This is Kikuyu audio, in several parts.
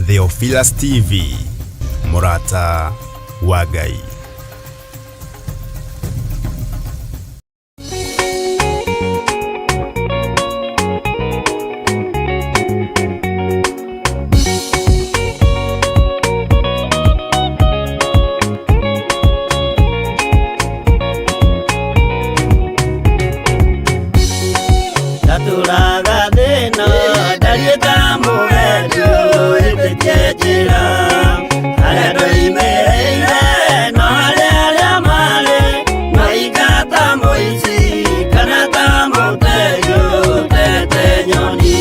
Theophilus TV, mũrata wa Ngai. Ndatũraga thĩna ndariĩ ta mũgendi ũhĩtĩtie njĩra harĩa ndoimĩrĩire no harĩa arĩa marĩ maika ta mũici kana ta mũtegi ũtete nyoni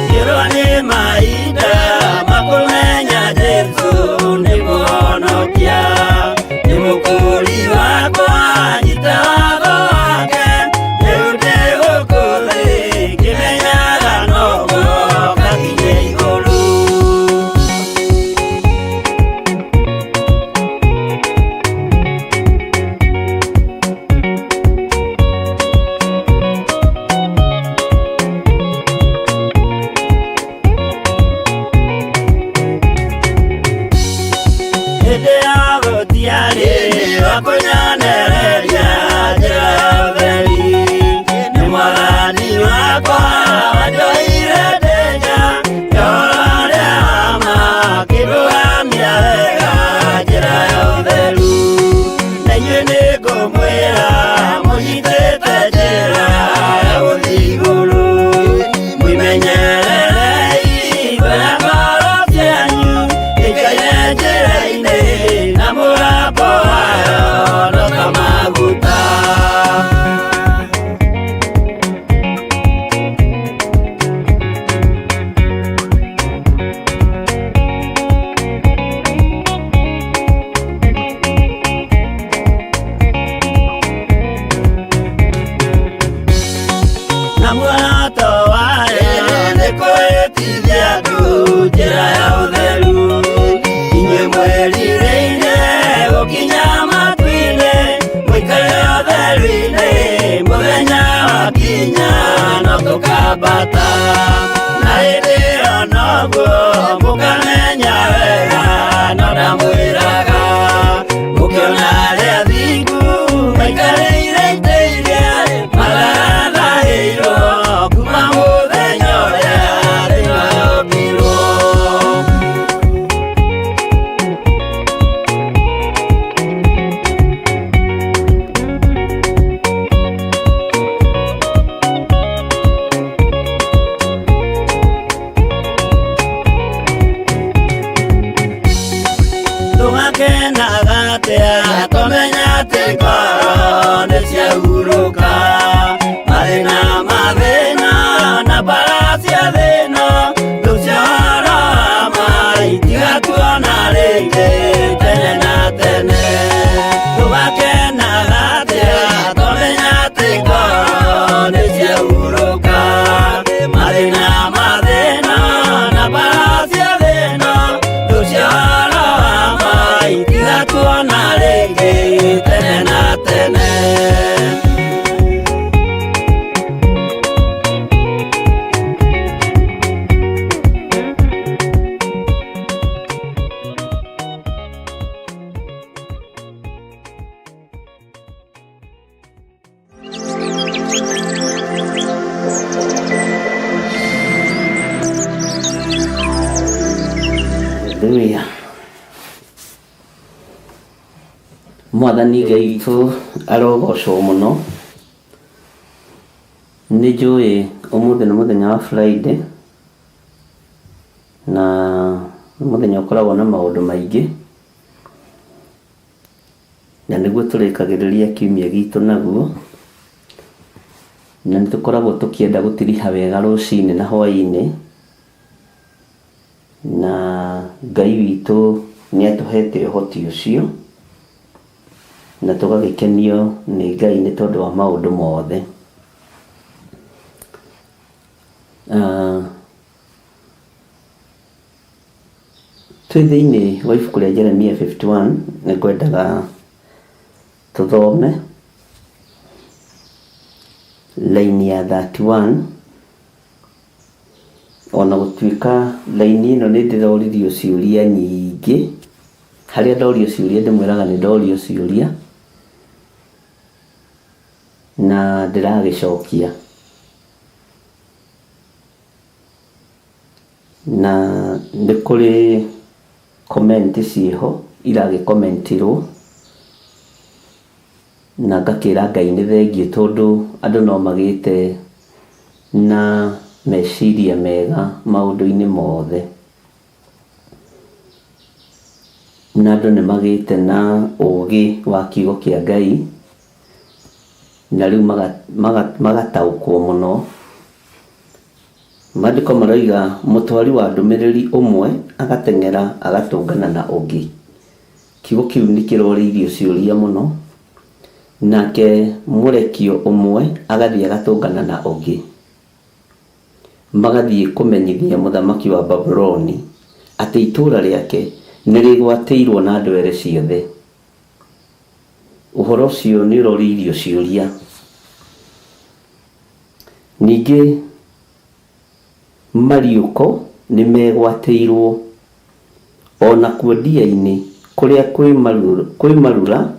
ngĩrwo nĩ mahinda makũmenya Jesũ nĩ mũhonokia nĩ mũkũri wakwa nyita watho wake rĩu ndĩ gũkũ thĩ ngĩmenyaga noguo ngakinye igũrũ. Hĩndĩ ya gũtiarĩ wa kũnyonereria njĩra ya ũtheri nĩ mwathani wakwa wanjoire ndĩnya ũhoro ũrĩa wa ma akĩndũgamia wega njĩra ya ũtheru na inyuĩ nĩngũmwĩra mũnyitĩte njĩra ya gũthiĩ igũrũ mwĩmenyererei ngoro ngoro cianyu ikaire njĩra-inĩ na mũgambo wayo no ta maguta. Na muoroto wayo nĩ kwĩtithia andũ njĩra ya ũtheru inyuĩ mwĩrirĩire gũkinya matu-inĩ mũikare ũtheru-inĩ mũthenya wakinya no tũkambata na hĩndĩ ĩyo noguo mũkamenya wega no ndamwĩraga mũkĩona arĩa athingu maikarĩire itĩ iria mathathahĩirwo kuma mũthenya ũrĩa thĩ yombirwo. Tũgakenaga atĩa tũmenya atĩ ngoro nĩ ciahurũka mathĩna mathĩna na mbara cia thĩna thũ cia ũhoro wa ma itigatuona rĩngĩ tene na tene tũgakenaga atĩa tũmenya atĩ ngoro nĩ ciahurũka mathĩna mathĩna na mbara cia thĩna thũ cia ũhoro wa ma itigatuona rĩngĩ tene na tene. Hallelujah. Mwathani Ngai witũ arogocwo mũno. Nĩ njũĩ ũmũthĩ nĩ mũthenya wa Friday na nĩ mũthenya ũkoragwo na maũndũ maingĩ na nĩguo tũrĩkagĩrĩria kiumia gitũ naguo. Na nĩ tũkoragwo tũkĩenda gũtiriha wega rũcinĩ na hwaĩ-inĩ. Na Ngai witũ nĩ atũhete ũhoti ũcio, na tũgagĩkenio nĩ Ngai nĩ tondũ wa maũndũ mothe. Twĩ thĩinĩ wa ibuku rĩa Jeremia 51 nĩ ngwendaga tũthome raini ya 31. Ona gũtuĩka raini ĩno nĩ ndĩroririo ciũria nyingĩ, harĩa ndorio ciũria ndĩmwĩraga nĩ ndorio ciũria, na ndĩragĩcokia. Na nĩ kũrĩ comment ciĩho iragĩkomentirwo, na ngakĩra Ngai nĩ thengiũ tondũ andũ no magĩte na meciria mega maũndũ-inĩ mothe. Na andũ nĩ magĩte na ũgĩ wa kiugo kĩa Ngai, na rĩu magataũkwo mũno. Maandĩko maroiga mũtwari wa ndũmĩrĩri ũmwe agateng'era agatũngana na ũngĩ. Kiugo kĩu nĩ kĩrorĩirio ciũria mũno. Nake mũrekio ũmwe agathiĩ agatũngana na ũngĩ. Magathiĩ kũmenyithia mũthamaki wa Babuloni atĩ itũũra rĩake nĩ rĩgwatĩirwo na ndwere ciothe. Ũhoro ũcio nĩ ũrorĩirio ciũria. Ningĩ mariũko nĩ megwatĩirwo, o nakuo ndia-inĩ kũrĩa kwĩ marura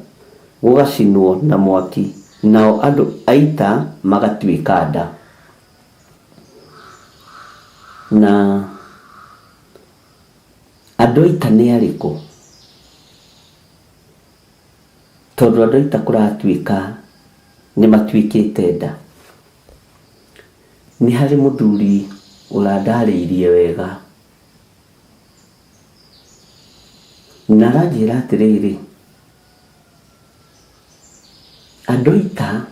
gũgacinwo na mwaki, nao andũ a ita magatuĩka nda. Na andũ a ita nĩ arĩkũ? Tondũ andũ a ita kũratuĩka nĩ matuĩkĩte nda. Nĩ harĩ mũthuri ũrandarĩirie wega, na aranjĩra atĩrĩrĩ, andũ a ita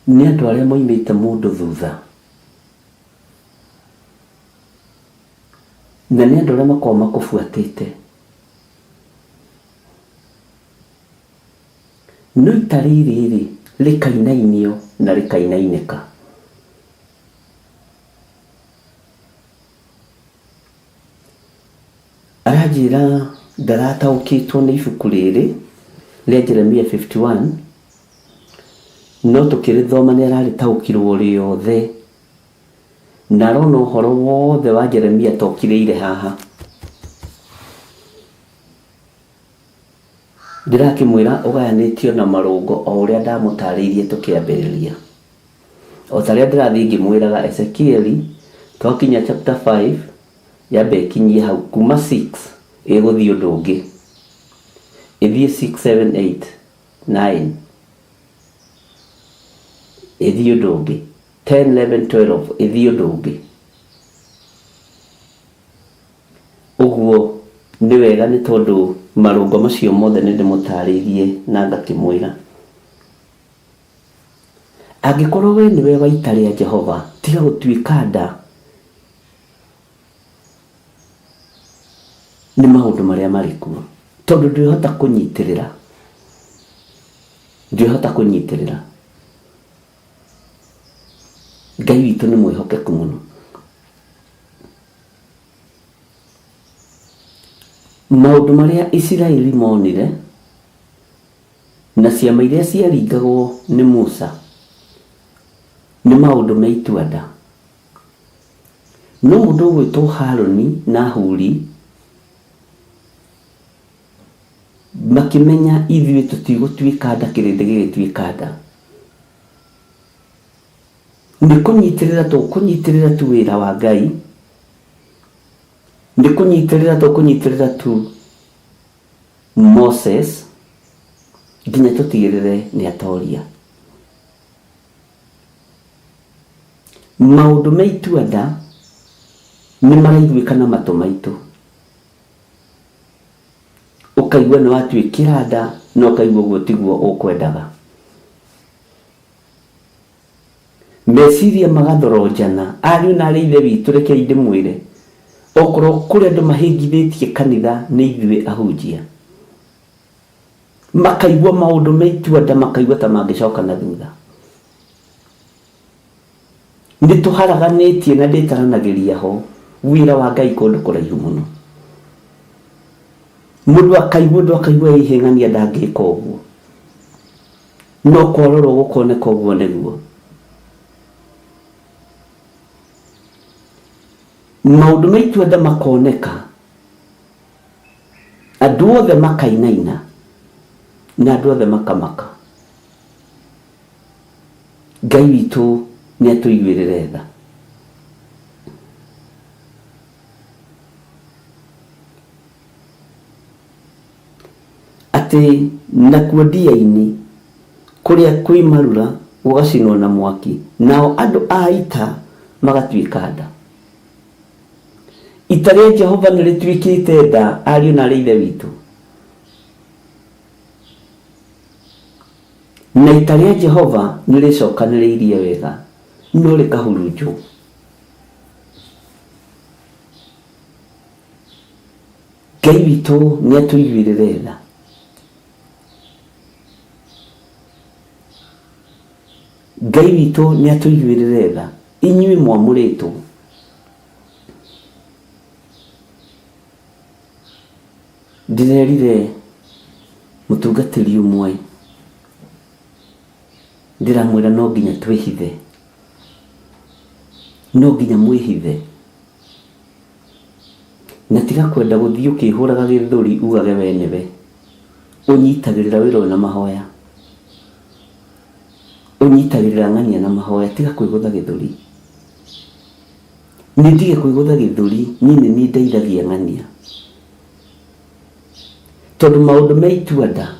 nĩ andũ arĩa moimĩte mũndũ thutha, na nĩ andũ arĩa makoragwo makũbuatĩte. No ita rĩrĩ-rĩ, rĩkainainio na rĩkainainĩka. Aranjĩra ndarataũkĩtwo nĩ ibuku rĩrĩ rĩa Jeremia 51, no tũkĩrĩthoma nĩ ararĩtaũkirwo rĩothe, na arona ũhoro wothe wa Jeremia ta ũkirĩire haha. Ndĩrakĩmwĩra ũgayanĩtio na marũngo o ũrĩa ndamũtarĩirie tũkĩambĩrĩria. O ta ũrĩa ndĩrathiĩ ngĩmwĩraga Ezekieli twakinya chapter 5 yambe ĩkinyie hau kuma 6 ĩgũthiĩ ũndũ ũngĩ. Ĩthiĩ 6, 7, 8, 9 ĩthiĩ ũndũ ũngĩ. 10, 11, 12 ĩthiĩ ũndũ ũngĩ. Ũguo nĩ wega nĩ tondũ marũngo macio mothe nĩ ndĩmũtarĩirie na ngakĩmwĩra. Angĩkorwo we nĩwe wa ita rĩa Jehova, tiga gũtuĩka nda nĩ maũndũ marĩa marĩ kuo, tondũ ndwĩhota kũnyitĩrĩra, ndwĩhota kũnyitĩrĩra. Ngai witũ nĩ mwĩhokeku mũno. Maũndũ marĩa Isiraeli monire na ciama iria ciaringagwo nĩ Musa nĩ maũndũ me itua-nda. No mũndũ ũgwĩtwo Harũni na Huri makĩmenya ithuĩ tũtigũtuĩka nda kĩrĩndĩ gĩgĩtuĩka nda. Nĩ kũnyitĩrĩra tũkũnyitĩrĩra tu wĩra wa Ngai, nĩ kũnyitĩrĩra tũkũnyitĩrĩra tu Moses nginya tũtigĩrĩre nĩ atoria. Maũndũ me itua-nda nĩ maraiguĩka na matũ maitũ. Ũkaigua nĩ watuĩkĩra nda na ũkaigua ũguo tiguo ũkwendaga. Meciria magathoronjana. Ariũ na aarĩ a Ithe witũ, rekei ndĩmwĩre, okorwo kũrĩ andũ mahĩngithĩtie kanitha nĩ ithuĩ ahunjia. Makaigua maũndũ me itua-nda makaigua ta mangĩcoka na thutha. Nĩ tũharaganĩtie na ndĩtaranagĩria ho wĩra wa Ngai kũndũ kũraihu mũno. Mũndũ akaigua ũndũ akaigua ĩhĩng'ania ndangĩka ũguo. No kwarorwo gũkoneka ũguo nĩguo. Maũndũ ma itua-nda makoneka, andũ othe makainaina na andũ othe makamaka. Ngai witũ nĩ atũiguĩrĩre tha. Atĩ nakuo ndia-inĩ kũrĩa kwĩ marura gũgacinwo na mwaki, nao andũ a ita magatuĩka nda. Ita rĩa Jehova nĩ rĩtuĩkĩte nda, ariũ na aarĩ a Ithe witũ. Na ita rĩa Jehova nĩ rĩcokanĩrĩirie wega, no rĩkahurunjwo. Ngai witũ nĩ atũiguĩrĩre tha. Ngai witũ nĩ atũiguĩrĩre tha. Inyuĩ mwamũrĩtwo. Ndĩrerire mũtungatĩri ũmwe, ndĩramwĩra no nginya twĩhithe. No nginya mwĩhithe. Na tiga kwenda gũthiĩ ũkĩhũraga gĩthũri ugage we nĩwe ũnyitagĩrĩra wĩra ũyũ na mahoya. Ũnyitagĩrĩra ng'ania na mahoya, tiga kwĩgũtha gĩthũri. Niĩ ndige kwĩgũtha gĩthũri, niĩ nĩ niĩ ndeithagia ng'ania. Tondũ maũndũ me itua nda,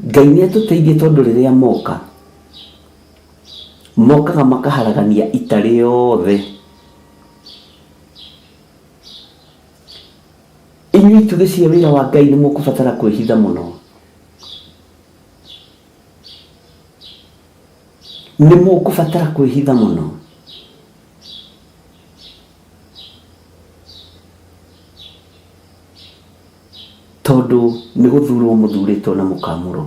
Ngai nĩ atũteithie tondũ rĩrĩa moka, mokaga makaharagania ita rĩothe. Inyuĩ itugĩ cia wĩra wa Ngai nĩ mũkũbatara kwĩhitha mũno. Nĩ mũkũbatara kwĩhitha mũno. Tondũ nĩ gũthurwo mũthurĩtwo na mũkamũrwo.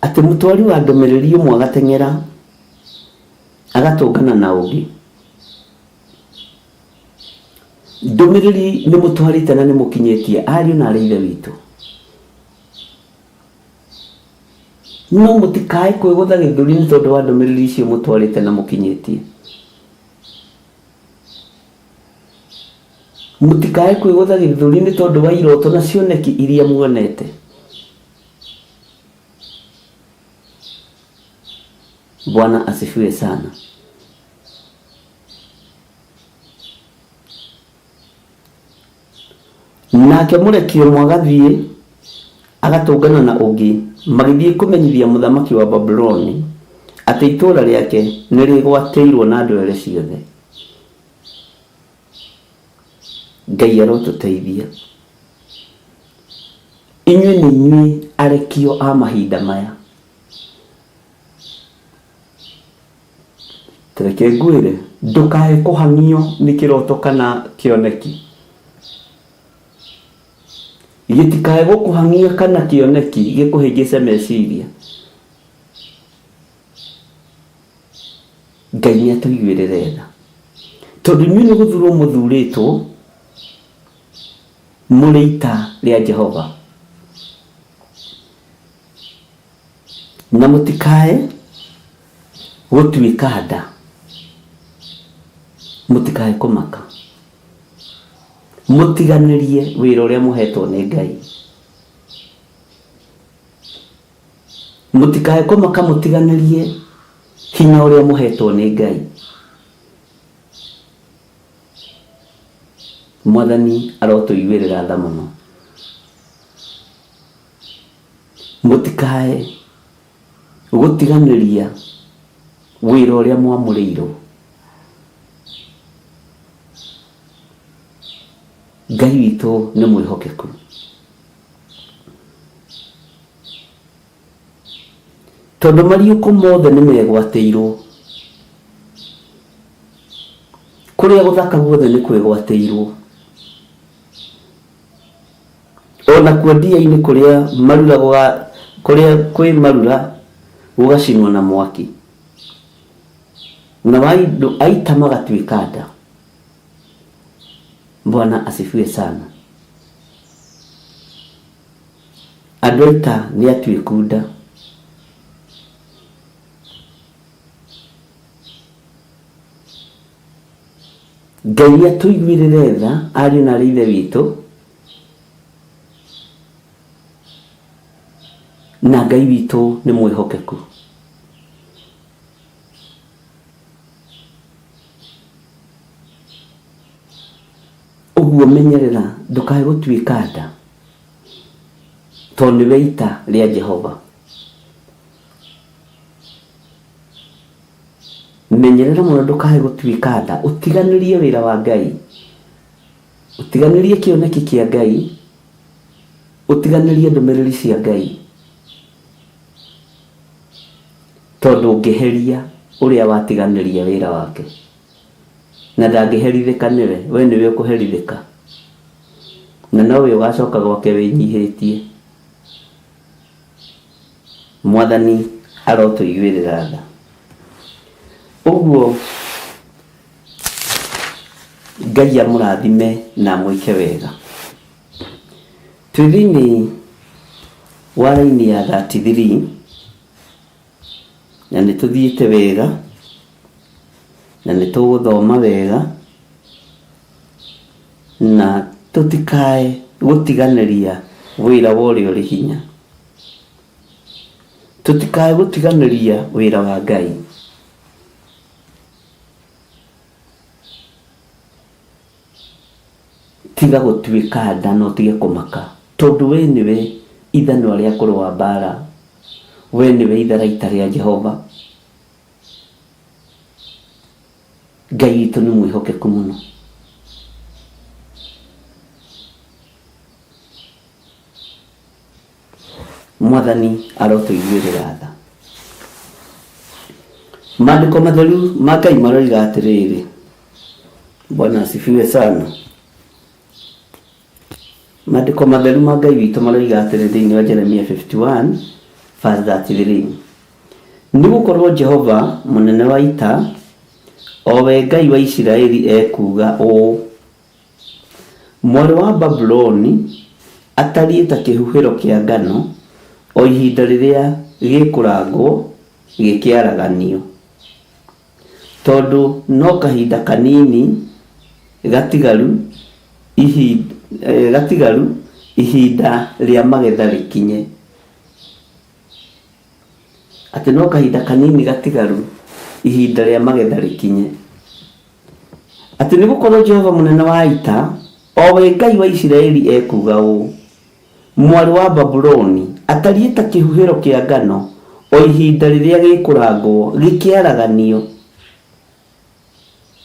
Atĩ mũtwari wa ndũmĩrĩri ũmwe agateng'era agatũngana na ũngĩ. Ndũmĩrĩri nĩ mũtwarĩte na nĩ mũkinyĩtie ariũ na aarĩ a Ithe witũ. No mũtikae kwĩgũtha gĩthũri nĩ tondũ wa ndũmĩrĩri icio mũtwarĩte na mũkinyĩtie. Mũtikae kwĩgũtha gĩthũri nĩ tondũ wa iroto na cioneki iria muonete. Bwana asifiwe sana. Nake mũrekio ũmwe agathiĩ agatũngana na ũngĩ, magĩthiĩ kũmenyithia mũthamaki wa Babuloni atĩ itũũra rĩake nĩ rĩgwatĩirwo na ndwere ciothe. Ngai arotũteithia. Inyuĩ nĩ inyuĩ arekio a mahinda maya. Ta reke ngwĩre, ndũkae kũhang'io nĩ kĩroto kana kĩoneki. Gĩtikae gũkũhang'ia kana kĩoneki gĩkũhĩngĩce meciria. Ngai nĩ atũiguĩrĩre tha. Tondũ inyuĩ nĩ gũthurwo mũthurĩtwo mũrĩ ita rĩa Jehova. Na mũtikae gũtuĩka nda, mũtikae kũmaka, mũtiganĩrie wĩra ũrĩa mũhetwo nĩ Ngai. Mũtikae kũmaka mũtiganĩrie hinya ũrĩa mũhetwo nĩ Ngai. Mwathani arotũiguĩrĩra tha mũno. Mũtikae gũtiganĩria wĩra ũrĩa mwamũrĩirwo. Ngai witũ nĩ mwĩhokeku. Tondũ mariũko mothe nĩ megwatĩirwo. Kũrĩa gũthaka guothe nĩ kwĩgwatĩirwo. O nakuo ndia-inĩ kũrĩa marura gũga, kũrĩa kwĩ marura gũgacinwo na mwaki. Na andũ a ita magatuĩka nda. Bwana asifiwe sana. Andũ a ita nĩ atuĩku nda. Ngai nĩ atũiguĩrĩre tha ariũ na arĩ ithe witũ, na Ngai witũ nĩ mwĩhokeku. Ũguo menyerera ndũkae gũtuĩka nda, tondũ nĩwe ita rĩa Jehova. Menyerera mũno ndũkae gũtuĩka nda, ũtiganĩrie wĩra wa Ngai, ũtiganĩrie kĩoneki kĩa Ngai, ũtiganĩrie ndũmĩrĩri cia Ngai, tondũ ũngĩheria ũrĩa watiganĩria wĩra wake, na ndangĩherithĩka nĩwe, we nĩwe ũkũherithĩka, na nowe ũgacoka gwake wĩnyihĩtie. Mwathani arotũiguĩrĩra tha. Ũguo Ngai amũrathime na amwĩke wega. Twĩ thĩinĩ wa raini ya 33 na nĩ tũthiĩte wega na nĩ tũgũthoma wega na tũtikae gũtiganĩria wĩra wa ũrĩa ũrĩ hinya. Tũtikae gũtiganĩria wĩra wa Ngai. Tiga gũtuĩka nda na ũtige kũmaka, tondũ we nĩwe ithanwa rĩa kũrũa mbaara, we nĩwe itharaita rĩa Jehova. Ngai witũ nĩ mwĩhokeku mũno. Mwathani arotũiguĩrĩra tha. Maandĩko matheru ma Ngai maroiga atĩrĩrĩ, Bwana asifiwe sana. Maandĩko matheru ma Ngai witũ maroiga atĩrĩ thĩinĩ wa Jeremia 51 verse 33. Nĩ gũkorwo Jehova mũnene wa ita, o we Ngai wa Isiraeli ekuuga ũũ, Mwarĩ wa Babuloni atariĩ ta kĩhuhĩro kĩa ngano, o ihinda rĩrĩa gĩkũrangwo gĩkĩaraganio. Tondũ no kahinda kanini gatigaru gatigaru ihinda rĩa magetha rĩkinye. Atĩ no kahinda kanini gatigaru ihinda rĩa magetha rĩkinye. Atĩ nĩ gũkorwo Jehova mũnene wa ita, o we Ngai wa Isiraeli ekuuga ũũ, Mwarĩ wa Babuloni atariĩ ta kĩhuhĩro kĩa ngano o ihinda rĩrĩa gĩkũrangwo gĩkĩaraganio,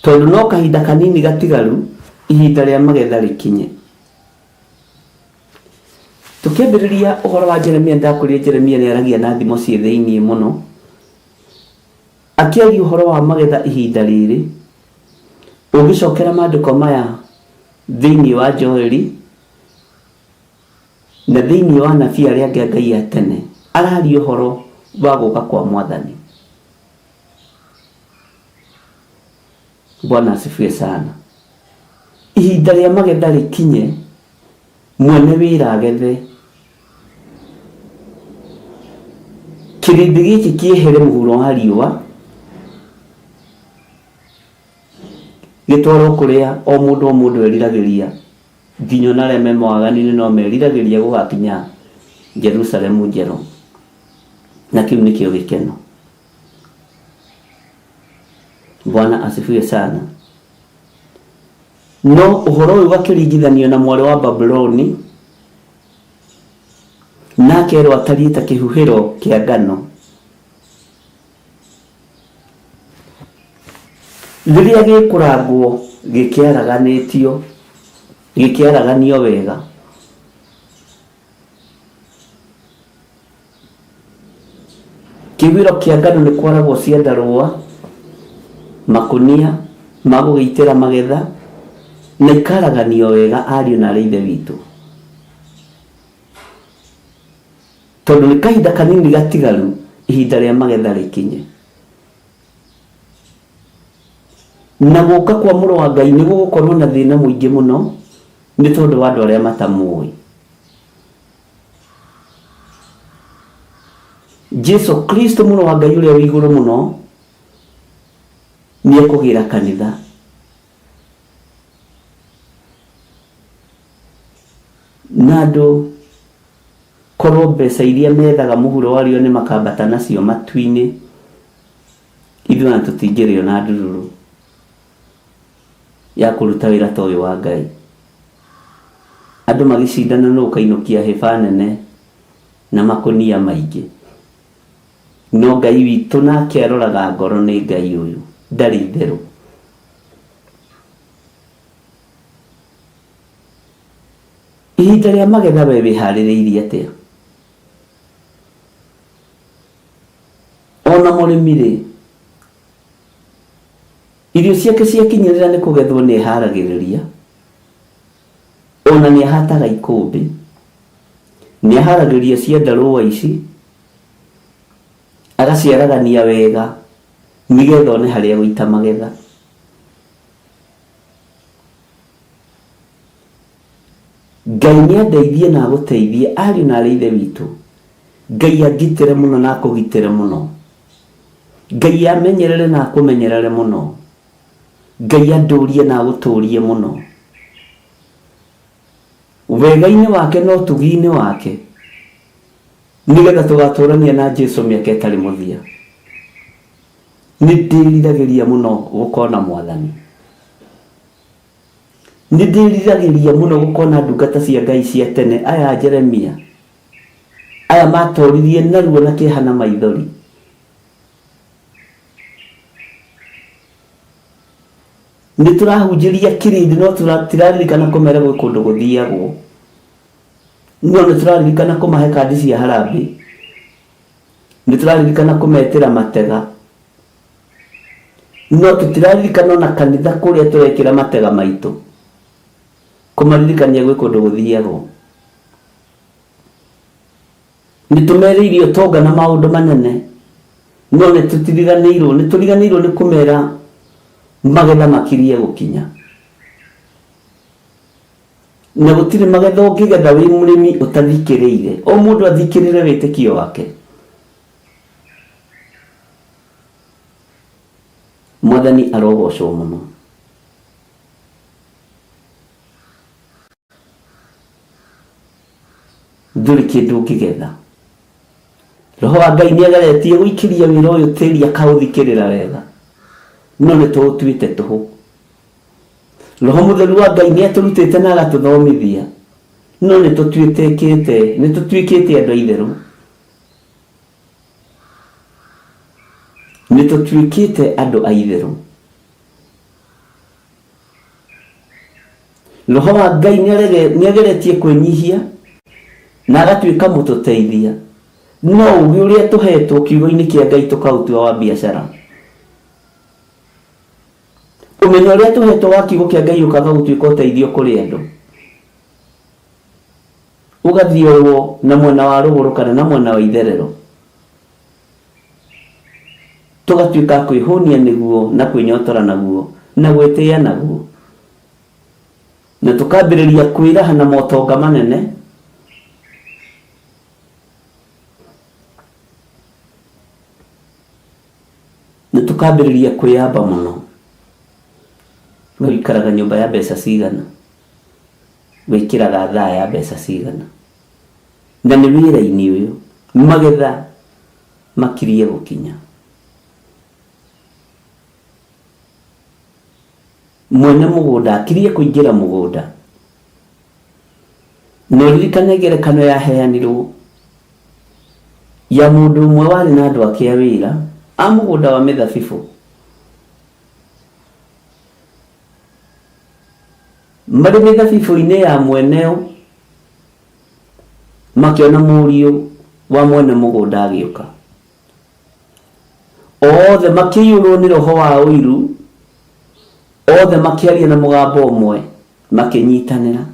tondũ no kahinda kanini gatigaru ihinda rĩa magetha rĩkinye. Tũkĩambĩrĩria ũhoro wa Jeremia, nĩndakwĩrire Jeremia nĩ aragia na thimo ciĩ thĩiniĩ mũno. Akĩaria ũhoro wa magetha ihinda rĩrĩ, ũngĩcokera maandĩko maya thĩinĩ wa Joeli na thĩinĩ wa anabii arĩa angĩ a Ngai a tene, araria ũhoro wa gũka kwa Mwathani. Bwana asifiwe sana. Ihinda rĩa magetha rĩkinye, mwene wĩra agethe. Kĩrĩndĩ gĩkĩ kĩehere mũhuro wa riũa, gĩtwarwo kũrĩa o mũndũ o mũndũ eriragĩria, nginya ona arĩa me mawaganu-inĩ no meriragĩria gũgakinya Jerusalemu njerũ. Na kĩu nĩkĩo gĩkeno. Bwana asifiwe sana. No ũhoro ũyũ ũgakĩringithanio na mwarĩ wa Babuloni, na akerwo atariĩ ta kĩhuhĩro kĩa ngano. Rĩrĩa gĩkũrangwo gĩkĩaraganĩtio, gĩkĩaraganio wega. Kĩhuhĩro kĩa ngano nĩ kwaragwo ciandarũa, makũnia ma gũgĩitĩra magetha, na ikaraganio wega ariũ na arĩ ithe witũ. Tondũ nĩ kahinda kanini gatigaru ihinda rĩa magetha rĩkinye. Na gũka kwa mũrũ wa Ngai nĩ gũgũkorwo na thĩna mũingĩ mũno nĩ tondũ wa andũ arĩa matamũĩ. Jesu Kristo mũrũ wa Ngai ũrĩa wĩ igũrũ mũno nĩ ekũgĩra kanitha. Na andũ korwo mbeca iria methaga mũhuro wario nĩ makambata nacio matu-inĩ, ithuĩ ona tũtingĩrĩo na ndururu ya kũruta wĩra ta ũyũ wa Ngai. Andũ magĩcindana nũ ũkainũkia hĩba nene na makũnia maingĩ. No Ngai witũ nake aroraga ngoro nĩ Ngai ũyũ, ndarĩ itherũ. Ihinda rĩa magetha we wĩharĩrĩirie atĩa? Ona mũrĩmi rĩ, irio ciake ciakinyĩrĩra nĩ kũgethwo nĩ eharagĩrĩria, ona nĩ ahataga ikũmbĩ, nĩ aharagĩrĩria ciandarũa ici, agaciaragania wega nĩgetha one harĩa gũita magetha. Ngai nĩ andeithie na agũteithie ariũ na arĩ ithe witũ. Ngai angitĩre mũno na akũgitĩre mũno. Ngai amenyerere na akũmenyerere mũno. Ngai andũrie na agũtũrie mũno. Wega-inĩ wake na ũtugi-inĩ wake nĩgetha tũgatũrania na Jesu mĩaka ĩtarĩ mũthia. Nĩ ndĩriragĩria mũno gũkona mwathani. Nĩ ndĩriragĩria mũno gũkona ndungata cia Ngai cia tene aya a Jeremia, aya matoririe na ruo na kĩeha na maithori. Nĩ tũrahunjĩria kĩrĩndĩ no tũtiraririkana kũmera gwĩ kũndũ gũthiagwo. No nĩ tũraririkana kũmahe kandi cia harambee. Nĩ tũraririkana kũmetĩra matega. No tũtiraririkana ona kanitha kũrĩa tũrekĩra matega maitũ. Kũmaririkania gwĩ kũndũ gũthiagwo. Nĩ tũmerĩire ũtonga na maũndũ manene, no nĩ tũtiriganĩirwo, nĩ tũriganĩirwo nĩ kũmera magetha makirie gũkinya. Na gũtirĩ magetha ũngĩgetha wĩ mũrĩmi ũtathikĩrĩire. O mũndũ athikĩrĩre wĩtĩkio wake. Mwathani arogocwo mũno. Ndũrĩ kĩndũ ũngĩgetha. Roho wa Ngai nĩ ageretie gũikĩria wĩra ũyũ tĩri akaũthikĩrĩra wega, no nĩ tũũtuĩte tũhũ. Roho Mũtheru wa Ngai nĩ atũrutĩte na agatũthomithia, no nĩ tũtuĩkĩte nĩ tũtuĩkĩte andũ a itherũ. Nĩ tũtuĩkĩte andũ a itherũ. Roho wa Ngai nĩ ageretie kwĩnyihia na agatuĩka mũtũteithia, no ũgĩ ũrĩa tũhetwo kiugo-inĩ kĩa Ngai tũkaũtua wa biacara. Ũmenyo ũrĩa tũhetwo wa kiugo kĩa Ngai ũkaga gũtuĩka ũteithio kũrĩ andũ. Ũgathiorwo na mwena wa rũgũrũ kana na mwena wa itherero. Tũgatuĩka a kwĩhũnia nĩguo na kwĩnyotora naguo na gwĩtĩĩa naguo. Na tũkambĩrĩria kwĩraha na motonga manene. Na tũkambĩrĩria kwĩyamba mũno. We ũikaraga nyũmba ya mbeca cigana? Wĩkĩraga thaa ya mbeca cigana? Na nĩ wĩra-inĩ ũyũ magetha makirie gũkinya. Mwene mũgũnda akirie kũingĩra mũgũnda. Na ũririkane ngerekano yaheanirwo ya mũndũ ũmwe warĩ na andũ ake a wĩra a mũgũnda wa mĩthabibũ. Marĩ mĩthabibũ-inĩ ya mweneo makĩona mũriũ wa mwene mũgũnda agĩũka. Othe makĩiyũrwo nĩ roho wa ũiru, othe makĩaria na mũgambo ũmwe, makĩnyitanĩra.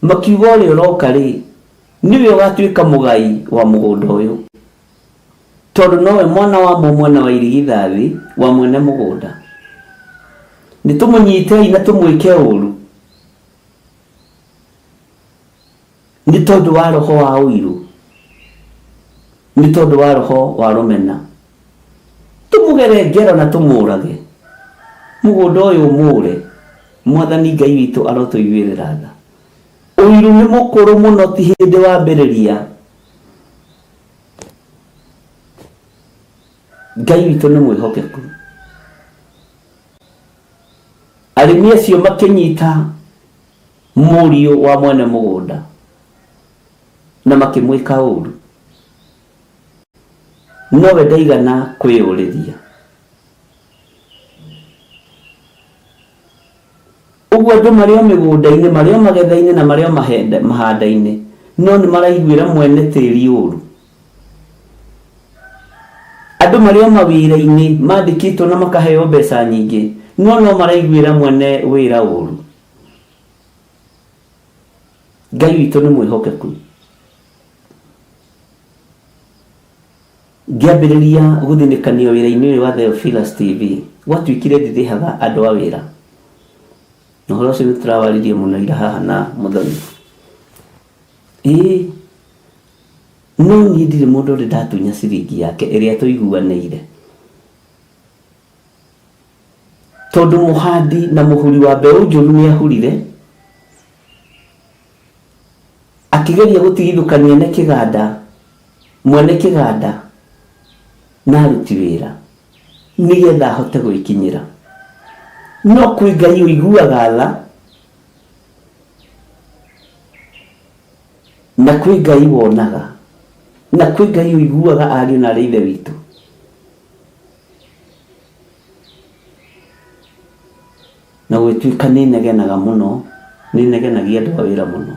Makiuga ũrĩa ũroka-rĩ, nĩwe ũgatuĩka mũgai wa mũgũnda ũyũ, tondũ nowe mwana wa mũmwe na wa irigithathi wa mwene mũgũnda. Nĩ tũmũnyitei na tũmwĩke ũru. Nĩ tondũ wa roho wa ũiru. Nĩ tondũ wa roho wa rũmena. Tũmũgere ngero na tũmũrage. Mũgũnda ũyũ ũmũre. Mwathani Ngai witũ arotũiguĩrĩra tha. Ũiru nĩ mũkũrũ mũno ti hĩndĩ wambĩrĩria. Ngai witũ nĩ mwĩhokeku. Arĩmi acio makĩnyita mũriũ wa mwene mũgũnda na makĩmwĩka ũru. Nowe ndaigana kwĩyũrĩria. Ũguo andũ marĩ o mĩgũnda-inĩ, marĩ o magetha-inĩ na marĩ o mahanda-inĩ, no nĩ maraiguĩra mwene tĩri ũru. Andũ marĩ o mawĩra-inĩ mandĩkĩtwo na makaheo mbeca nyingĩ, no no maraiguĩra mwene wĩra ũru. Ngai witũ nĩ mwĩhokeku. Ngĩambĩrĩria gũthinĩkanio wĩra-inĩ ũyũ wa Theophilus TV, gwatuĩkire ndirĩhaga andũ a wĩra. Na ũhoro ũcio nĩ tũrawaririe mũno ira haha na Mũthoni. Ĩĩ, no niĩ ndirĩ mũndũ ũrĩ ndatunya ciringi yake ĩrĩa tũiguanĩire. Tondũ mũhandi na mũhuri wa mbeũ njũru nĩ ahurire, akĩgeria gũtigithũkania ne kĩganda, mwene kĩganda na aruti wĩra nĩgetha ahote gwĩkinyĩra. No kwĩ Ngai ũiguaga tha na kwĩ Ngai wonaga na kwĩ Ngai ũiguaga ariũ na arĩ ithe witũ. Na gũgĩtuĩka nĩ negenaga mũno, nĩ negenagia andũ a wĩra mũno.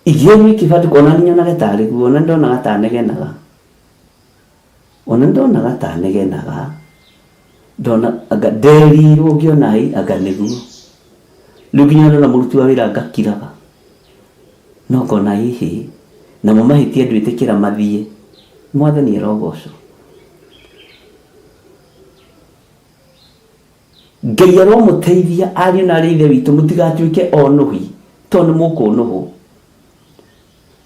Ingĩgerio kĩbandĩko ona niĩ nyonaga tarĩ guo, ona ndonaga ta negenaga. Ona ndonaga ta negenaga, ndona anga nderirwo ngĩona ĩ anga nĩguo. Rĩu nginya ndona mũruti wa wĩra ngakiraga. No ngona ĩhĩ, namo mahĩtia ndwĩtĩkĩra mathiĩ. Mwathani arogocwo. Ngai aromũteithia ariũ na arĩ ithe witũ mũtigatuĩke onũhi tondũ nĩ mũkũnũhwo.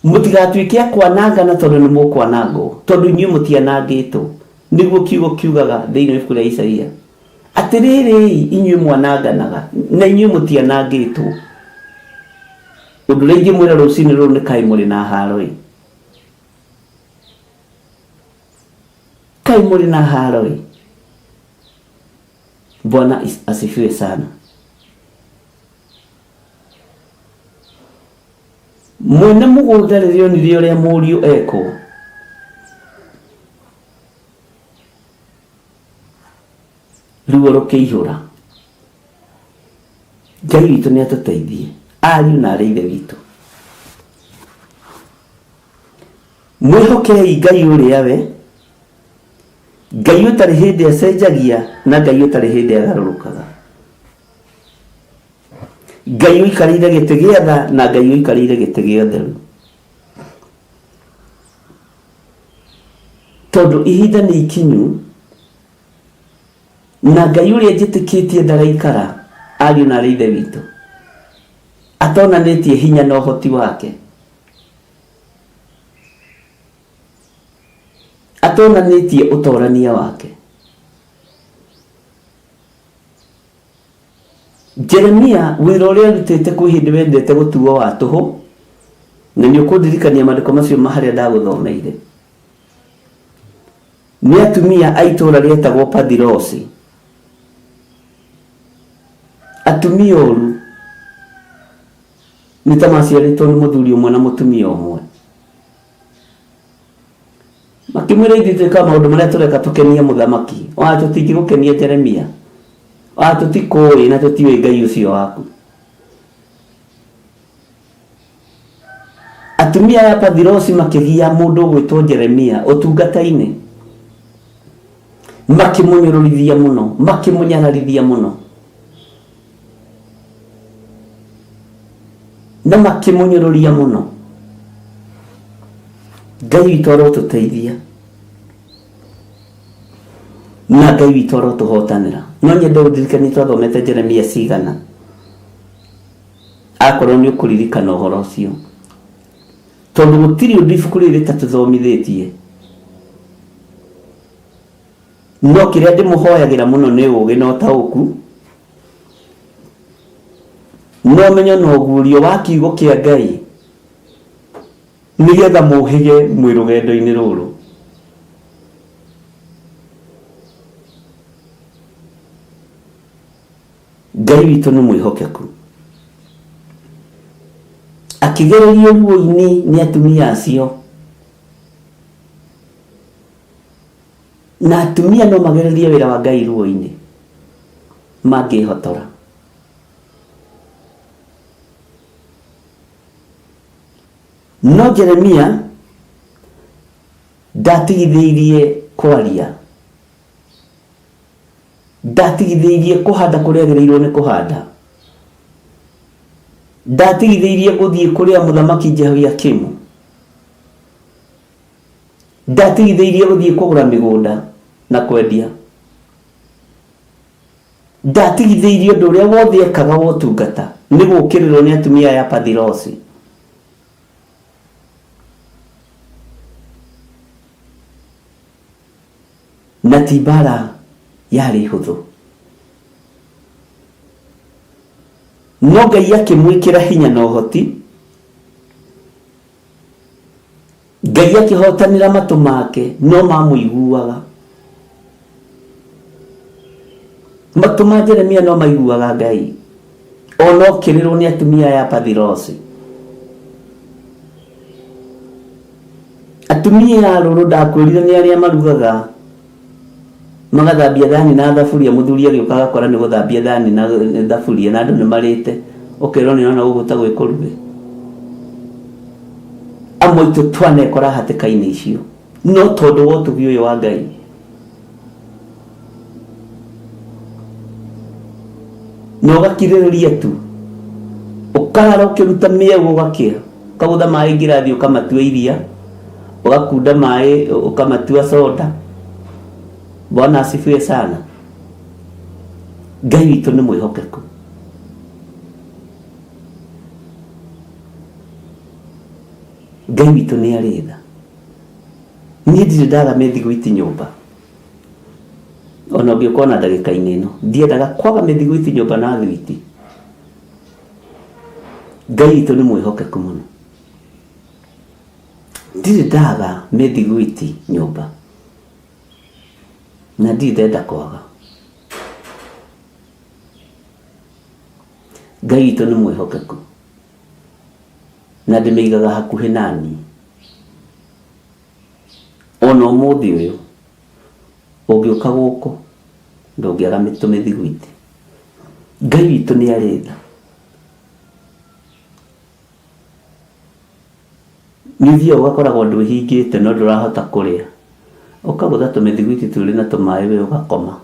Mũtigatuĩke a kwanangana tondũ nĩ mũkwanangwo, tondũ inyuĩ mũtianangĩtwo. Nĩguo kiugo kiugaga thĩinĩ wa ibuku rĩa Isaia. Atĩrĩrĩ inyuĩ mwananganaga na inyuĩ mũtianangĩtwo. Ũndũ ũrĩa ingĩmwĩra rũcinĩ rũrũ nĩ kaĩ mũrĩ na haro ĩ. Kaĩ mũrĩ na haro ĩ. Bwana asifiwe sana. Mwene mũgũnda rĩrĩa onire ũrĩa mũriũ ekwo, ruo rũkĩihũra. Ngai witũ nĩ atũteithie, ariũ na arĩ ithe witũ. Mwĩhokei Ngai ũrĩa we, Ngai ũtarĩ hĩndĩ acenjagia na Ngai ũtarĩ hĩndĩ agarũrũkaga. Ngai ũikarĩire gĩtĩ gĩa tha na Ngai ũikarĩire gĩtĩ gĩa ũtheru. Tondũ ihinda nĩ ikinyu na Ngai ũrĩa njĩtĩkĩtie ndaraikara ariũ na arĩ ithe witũ atonanĩtie hinya na ũhoti wake atonanĩtie ũtorania wake. Jeremia wĩra ũrĩa arutĩte kwĩ hĩndĩ wendete gũtuo wa tũhũ, na nĩ ũkũndirikania maandĩko macio ma harĩa ndagũthomeire. Nĩ atumia a itũũra rĩetagwo Pathirosi. Atumia oru nĩ ta maciarĩtwo nĩ mũthuri ũmwe na mũtumia ũmwe. Makĩmwĩra ithuĩ twĩkaga maũndũ marĩa tũreka tũkenie mũthamaki. Ona tũtingĩgũkenia Jeremia. Ona tũtikũĩ na tũtiũĩ Ngai ũcio waku. Atumia aya Pathirosi makĩgia mũndũ ũgwĩtwo Jeremia ũtungata-inĩ. Makĩmũnyũrũrithia mũno, makĩmũnyararithia mũno. Na makĩmũnyũrũria mũno. Ngai witũ arotũteithia na Ngai witũ arotũhotanĩra. No nyende ũndirikanie twathomete Jeremia cigana, akorwo nĩ ũkũririkana ũhoro ũcio, tondũ gũtirĩ ũndũ ibuku rĩrĩ rĩtatũthomithĩtie. No kĩrĩa ndĩmũhoyagĩra mũno nĩ ũũgĩ na ũtaũku, na ũmenyo na ũguũrio wa kiugo kĩa Ngai, nĩgetha mũhĩge mwĩ rũgendo-inĩ rũrũ. Ngai witũ nĩ mwĩhokeku. Akĩgererio ruo-inĩ nĩ atumia acio, na atumia no magererie wĩra wa Ngai ruo-inĩ mangĩhotora. No Jeremia ndatigithĩirie kwaria, ndatigithĩirie kũhanda kũrĩa agĩrĩirwo nĩ kũhanda, ndatigithĩirie gũthiĩ kũrĩa mũthamaki Jehoiakimu, ndatigithĩirie gũthiĩ kũgũra mĩgũnda na kwendia, ndatigithĩirie ũndũ ũrĩa wothe ekaga wa ũtungata nĩ gũũkĩrĩrwo nĩ atumia aya Pathirosi. Na ti mbara yarĩ hũthũ. No Ngai akĩmwĩkĩra hinya na ũhoti, Ngai akĩhotanĩra matũ make no mamũiguaga. Matũ ma Jeremia no maiguaga Ngai ona okĩrĩrwo nĩ atumia aya Pathirosi. Atumia a rũrũ ndakwĩrire nĩ arĩa marugaga magathambia thani na thaburia, mũthuri agĩũka agakora nĩ gũthambia thani na thaburia na andũ nĩ marĩte, ũkerwo nĩ ũrona gũkũ ta gwĩ kũruge. Amwe aitũ twanekora hatĩka-inĩ icio no tondũ wa ũtugi ũyũ wa Ngai. Na ũgakirĩrĩria tu, ũkarara ũkĩruta mĩeũ ũgakĩa, ũkagũtha maĩ ngirathi ũkamatua iria, ũgakunda maĩ ũkamatua soda. Bwana asifiwe sana. Ngai witũ nĩ mwĩhokeku. Ngai witũ nĩ arĩ tha. Niĩ ndirĩ ndaga mĩthiguiti nyũmba. Ona ũngĩũka ona ndagĩka-inĩ ĩno, ndiendaga kwaga mĩthiguiti nyũmba na thwiti. Ngai witũ nĩ mwĩhokeku mũno. Ndirĩ ndaga mĩthiguiti nyũmba na ndirĩ ndenda kwaga. Ngai witũ nĩ mwĩhokeku na ndĩmĩigaga hakuhĩ naniĩ. Ona ũmũthĩ ũyũ ũngĩũka gũkũ ndũngĩaga tũmĩthiguiti. Ngai witũ nĩ arĩ tha. Nĩ ũthiaga ũgakoragwo andũ ĩhingĩte no ndũrahota kũrĩa. Ũkagũtha tũmĩthiguiti twĩrĩ na tũmaĩ we ũgakoma.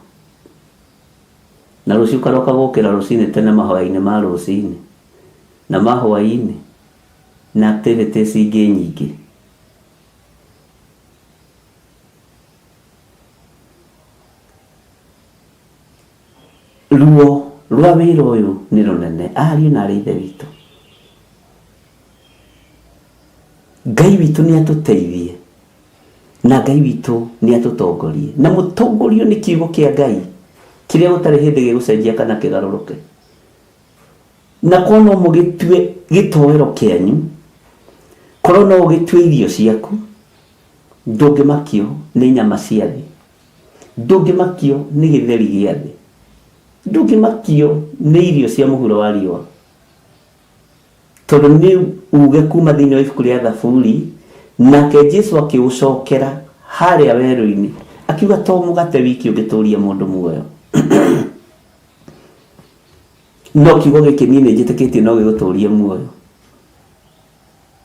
Na rũciũ ũkaroka gũkĩra rũcinĩ tene mahoya-inĩ ma rũcinĩ na ma hwaĩ-inĩ na activities ingĩ nyingĩ. Ruo rwa wĩra ũyũ nĩ rũnene ariũ na arĩ ithe witũ. Ngai witũ nĩ atũteithie na Ngai witũ nĩ atũtongorie na mũtongorio nĩ kiugo kĩa Ngai kĩrĩa gũtarĩ hĩndĩ gĩgũcenjia kana kĩgarũrũke. Na korwo no mũgĩtue gĩtoero kĩanyu, korwo no ũgĩtue irio ciaku, ndũngĩmakio nĩ nyama cia thĩ, ndũngĩmakio nĩ gĩtheri gĩa thĩ, ndũngĩmakio nĩ irio cia mũhuro wa riũa. Tondũ nĩ uge kuma thĩinĩ wa ibuku rĩa Thaburi, nake Jesu akĩũcokera harĩa werũ-inĩ, akiuga to mũgate wiki ũngĩtũria mũndũ muoyo. No kiugo gĩkĩ niĩ nĩ njĩtĩkĩtie no gĩgũtũrie muoyo.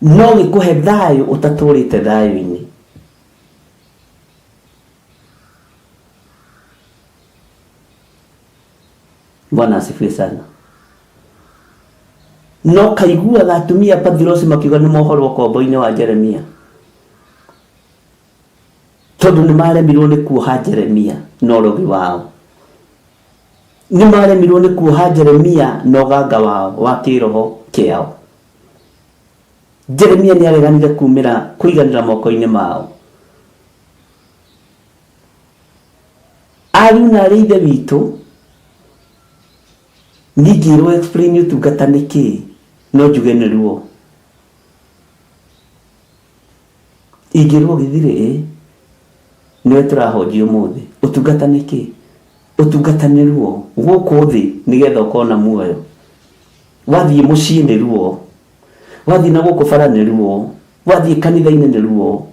No gĩkũhe thayũ ũtatũrĩte thayũ-inĩ. Bwana asifiwe sana. No kaiguaga atumia Pathirosi makiuga nĩ mohorwo ũkombo-inĩ wa Jeremia tondũ nĩ maremirwo nĩ kuoha Jeremia na ũrogi wao. Nĩ maremirwo nĩ kuoha Jeremia na ũganga wao wa kĩroho kĩao. Jeremia nĩ areganire kumĩra kũiganĩra moko-inĩ mao. Ariũ na arĩ ithe witũ, ningĩrwo explain ũtungata nĩ kĩĩ, no njuge nĩ ruo. Ingĩrwo gĩthirĩ ĩ, nĩwe tũrahonjia ũmũthĩ. Ũtungata nĩ kĩĩ? Ũtungata nĩ ruo gũkũ thĩ nĩgetha ũkorwo na muoyo. Wathiĩ mũciĩ nĩ ruo, wathiĩ na gũkũ bara nĩ ruo, wathiĩ kanitha-inĩ nĩ ruo,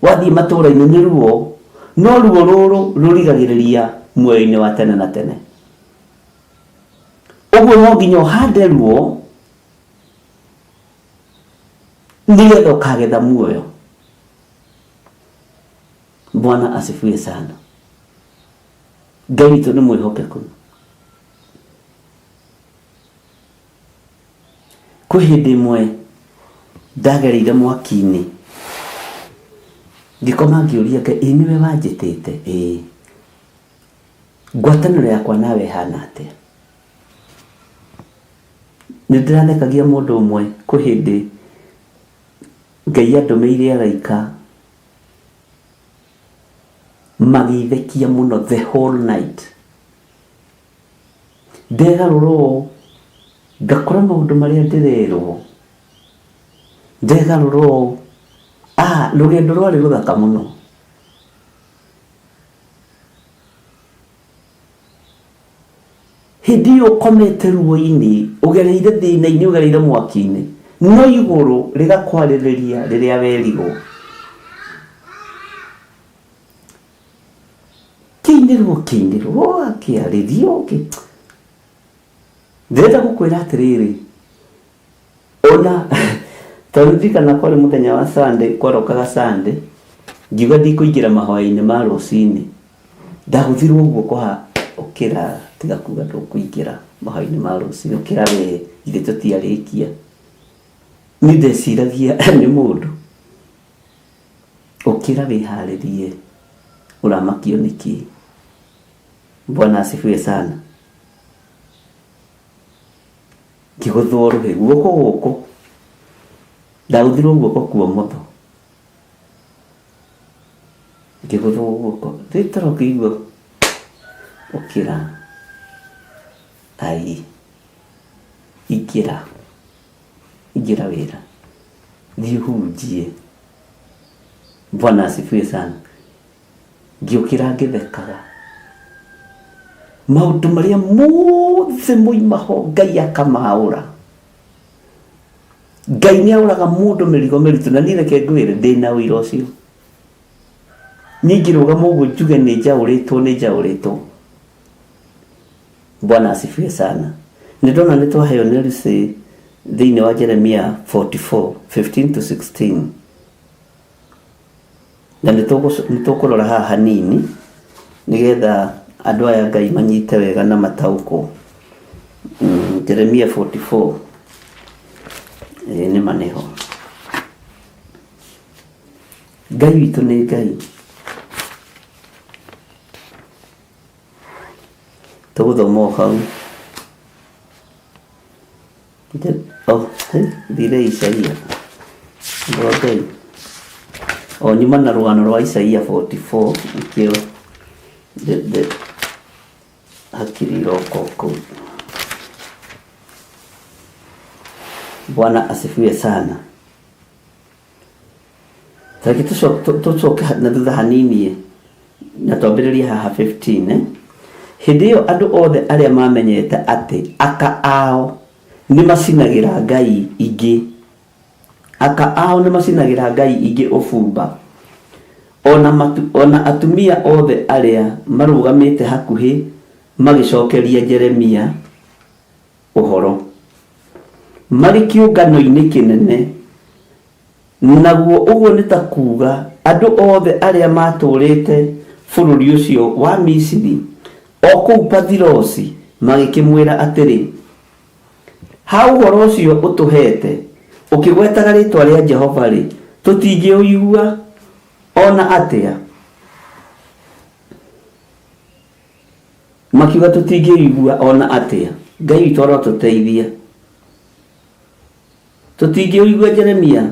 wathiĩ matũra-inĩ nĩ ruo, no ruo rũrũ rũrigagĩrĩria muoyo-inĩ wa tene na tene. Ũguo no nginya ũhande ruo nĩgetha ũkagetha muoyo. Bwana asifiwe sana. Ngai witũ nĩ mwĩhokeku. Kwĩ hĩndĩ ĩmwe ndagereire mwaki-inĩ, ngĩkoma ngĩũria Ngai, ĩ nĩwe wanjĩtĩte? Ĩĩ. Ngwatanĩro yakwa nawe ĩhana atĩa? Nĩ ndĩrathekagia mũndũ ũmwe kwĩ hĩndĩ Ngai andũmĩire araika magĩthekia mũno the whole night. Ndegarũra ũũ ngakora maũndũ marĩa ndĩrerwo, ndegarũra ũũ, ah, rũgendo rwarĩ rũthaka mũno. Hĩndĩ ĩyo ũkomete ruo-inĩ, ũgereire thĩna-inĩ, ũgereire mwaki-inĩ, no igũrũ rĩgakwarĩrĩria rĩrĩa werigwo. Kĩinĩrwo kĩinĩrwo kĩarĩrio kĩ ndĩrenda gũkwĩra atĩrĩrĩ, ona tondũ ndirikana kwarĩ mũthenya wa Sunday, kwarokaga Sunday, ngiuga ndikũingĩra mahoya-inĩ ma rũcinĩ, ndagũthirwo guoko ha ũkĩra tiga kuga ndũkũingĩra mahoya-inĩ ma rũcinĩ, ũkĩra we githĩ tũtiarĩkia. Niĩ ndeciragia nĩ mũndũ, ũkĩra wĩharĩrie, ũramakio nĩkĩ? Bwana asifiwe sana. Ngĩgũthwo rũhĩ guoko gũkũ, ndagũthirwo guoko kwa ũmotho, ngĩgũthwo guoko, ndĩ toro ngĩigua ũkĩra, ai, ingĩra, ingĩra wĩra, thiĩ ũhunjie. Bwana asifiwe sana. Ngĩũkĩra ngĩthekaga. Maũndũ marĩa mothe moima ho Ngai akamaũra. Ngai nĩ aũraga mũndũ mĩrigo mĩritũ na niĩ reke ngwĩre ndĩna ũira ũcio. Niĩ ingĩrũgama ũguo njuge nĩ njaũrĩtwo nĩ njaũrĩtwo. Bwana asifiwe sana. Nĩ ndona nĩ twaheo nĩ Lucy thĩinĩ wa Jeremia 44 15 to 16. Na nĩ tũkũrora haha hanini nĩgetha andũ aya Ngai manyite wega na mataũkwo. Jeremia 44 ĩĩ nĩma nĩho. Ngai witũ nĩ Ngai. Tũgũthoma o hau. Oh, thire Isaia. Andũ a Ngai. O nyuma na rũgano rwa Isaia 44 nĩkĩo hakiri iroka o kũu. Bwana asifiwe sana. Tareke tũcoke na thutha hanini na twambĩrĩrie haha 15 eh? Hĩndĩ ĩyo andũ othe arĩa mamenyete atĩ aka ao nĩ macinagĩra ngai ingĩ, aka ao nĩ macinagĩra ngai ingĩ ũbumba, ona, matu, ona atumia othe arĩa marũgamĩte hakuhĩ magĩcokeria Jeremia ũhoro marĩ kĩũngano-inĩ kĩnene, naguo ũguo nĩ ta kuuga andũ othe arĩa maatũũrĩte bũrũri ũcio wa Misiri, o kũu Pathirosi, magĩkĩmwĩra atĩrĩ, Ha ũhoro ũcio ũtũheete ũkĩgwetaga rĩĩtwa rĩa Jehova-rĩ, tũtingĩũigua o na atĩa. Makiuga tũtingĩigua ona atĩa. Ngai witũ arotũteithia. Tũtingĩũigua Jeremia.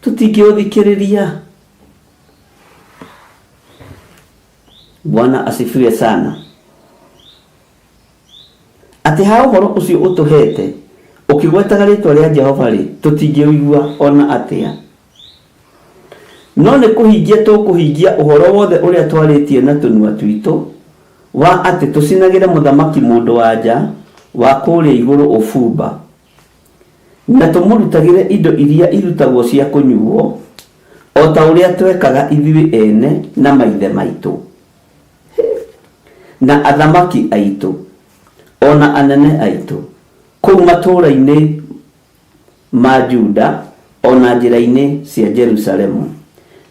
Tũtingĩũthikĩrĩria. Bwana asifiwe sana. Atĩ ha ũhoro ũcio ũtũhete ũkĩgwetaga rĩtwa rĩa Jehova-rĩ, tũtingĩũigua o na atĩa. No nĩ kũhingia tũkũhingia ũhoro wothe ũrĩa twarĩtie na tũnua twitũ, wa atĩ tũcinagĩre mũthamaki mũndũ-wa-nja wa kũrĩa igũrũ ũbumba, na tũmũrutagĩre indo iria irutagwo cia kũnyuwo, o ta ũrĩa twekaga ithuĩ ene na maithe maitũ. Na athamaki aitũ, o na anene aitũ, kũu matũũra-inĩ ma Juda, o na njĩra-inĩ cia Jerusalemu.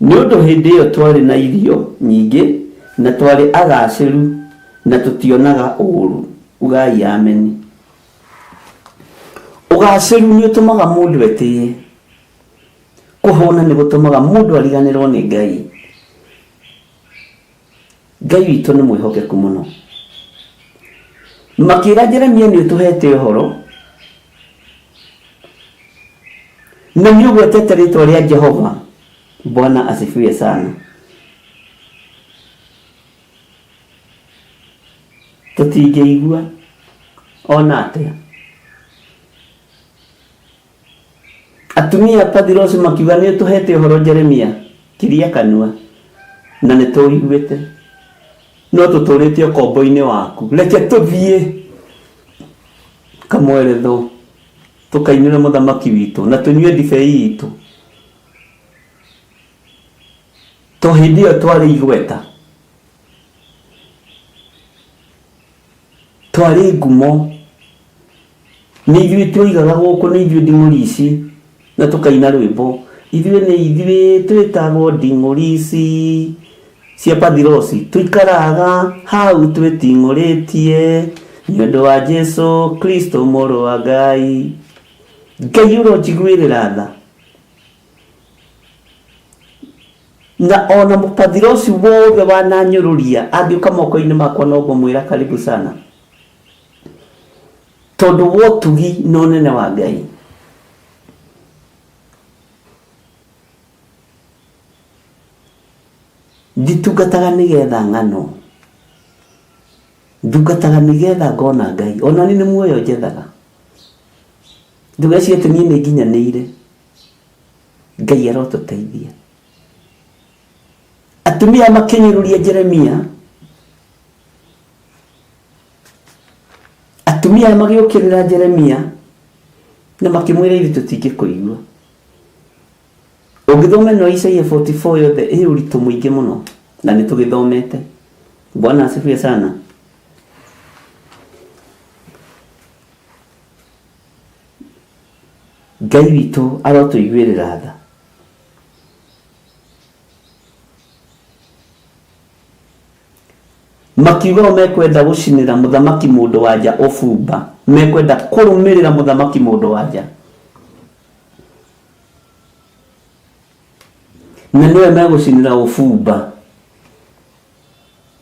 Nĩ ũndũ hĩndĩ ĩyo twarĩ na irio nyingĩ, na twarĩ agaacĩru, na tũtionaga ũũru. Ugai Ameni. Ũgaacĩru nĩ ũtũmaga mũndũ etĩĩe. Kũhũna nĩ gũtũmaga mũndũ ariganĩrwo nĩ Ngai. Ngai witũ nĩ mwĩhokeku mũno. Makĩra Jeremia nĩ ũtũhete ũhoro na nĩ ũgwetete rĩtwa rĩa Jehova. Bwana asifiwe sana. Tũtingĩigua ona atĩa. Atumia a Pathirosi makiuga nĩ ũtũhete ũhoro Jeremia, kiria kanua, na nĩ tũiguĩte, no tũtũrĩte ũkombo-inĩ waku. Reke tũthiĩ kamweretho tũkainĩre mũthamaki witũ na tũnyue ndibei itũ. To hĩndĩ ĩyo twarĩ igweta, twarĩ ngumo. Nĩ ithuĩ twoigaga gũkũ nĩ ithuĩ nding'ũri ici na tũkaina rwĩmbo ithuĩ nĩ ithuĩ twĩtagwo nding'ũri ici cia Pathirosi tũikaraga hau twĩting'ũrĩtie nĩ ũndũ wa Jesu Kristo mũrũ wa Ngai. Ngai ũronjiguĩrĩra tha. Na ona mũpathirosi wothe wananyũrũria angĩũka moko-inĩ makwa no ngũmwĩra karibu sana. Tondũ wa ũtugi na ũnene wa Ngai. Nditungataga nĩgetha ng'ano. Ndungataga nĩgetha ngona Ngai. Ona niĩ nĩ muoyo njethaga. Ndũgecirie atĩ niĩ nĩ nginyanĩire. Ngai arotũteithia. Atumia makĩnyũrũria Jeremia. Atumia aya magĩũkĩrĩra Jeremia na makĩmwĩra ithuĩ tũtingĩkũigua. Ũngĩthoma ĩno Isaia 44 yothe ĩ ũritũ mũingĩ mũno na nĩ tũgĩthomete. Bwana asifiwe sana. Ngai witũ arotũiguĩrĩra tha. Makiuga o mekwenda gũcinĩra mũthamaki mũndũ wa nja ũbumba, mekwenda kũrũmĩrĩra mũthamaki mũndũ wa nja. Na nĩwe megũcinĩra ũbumba.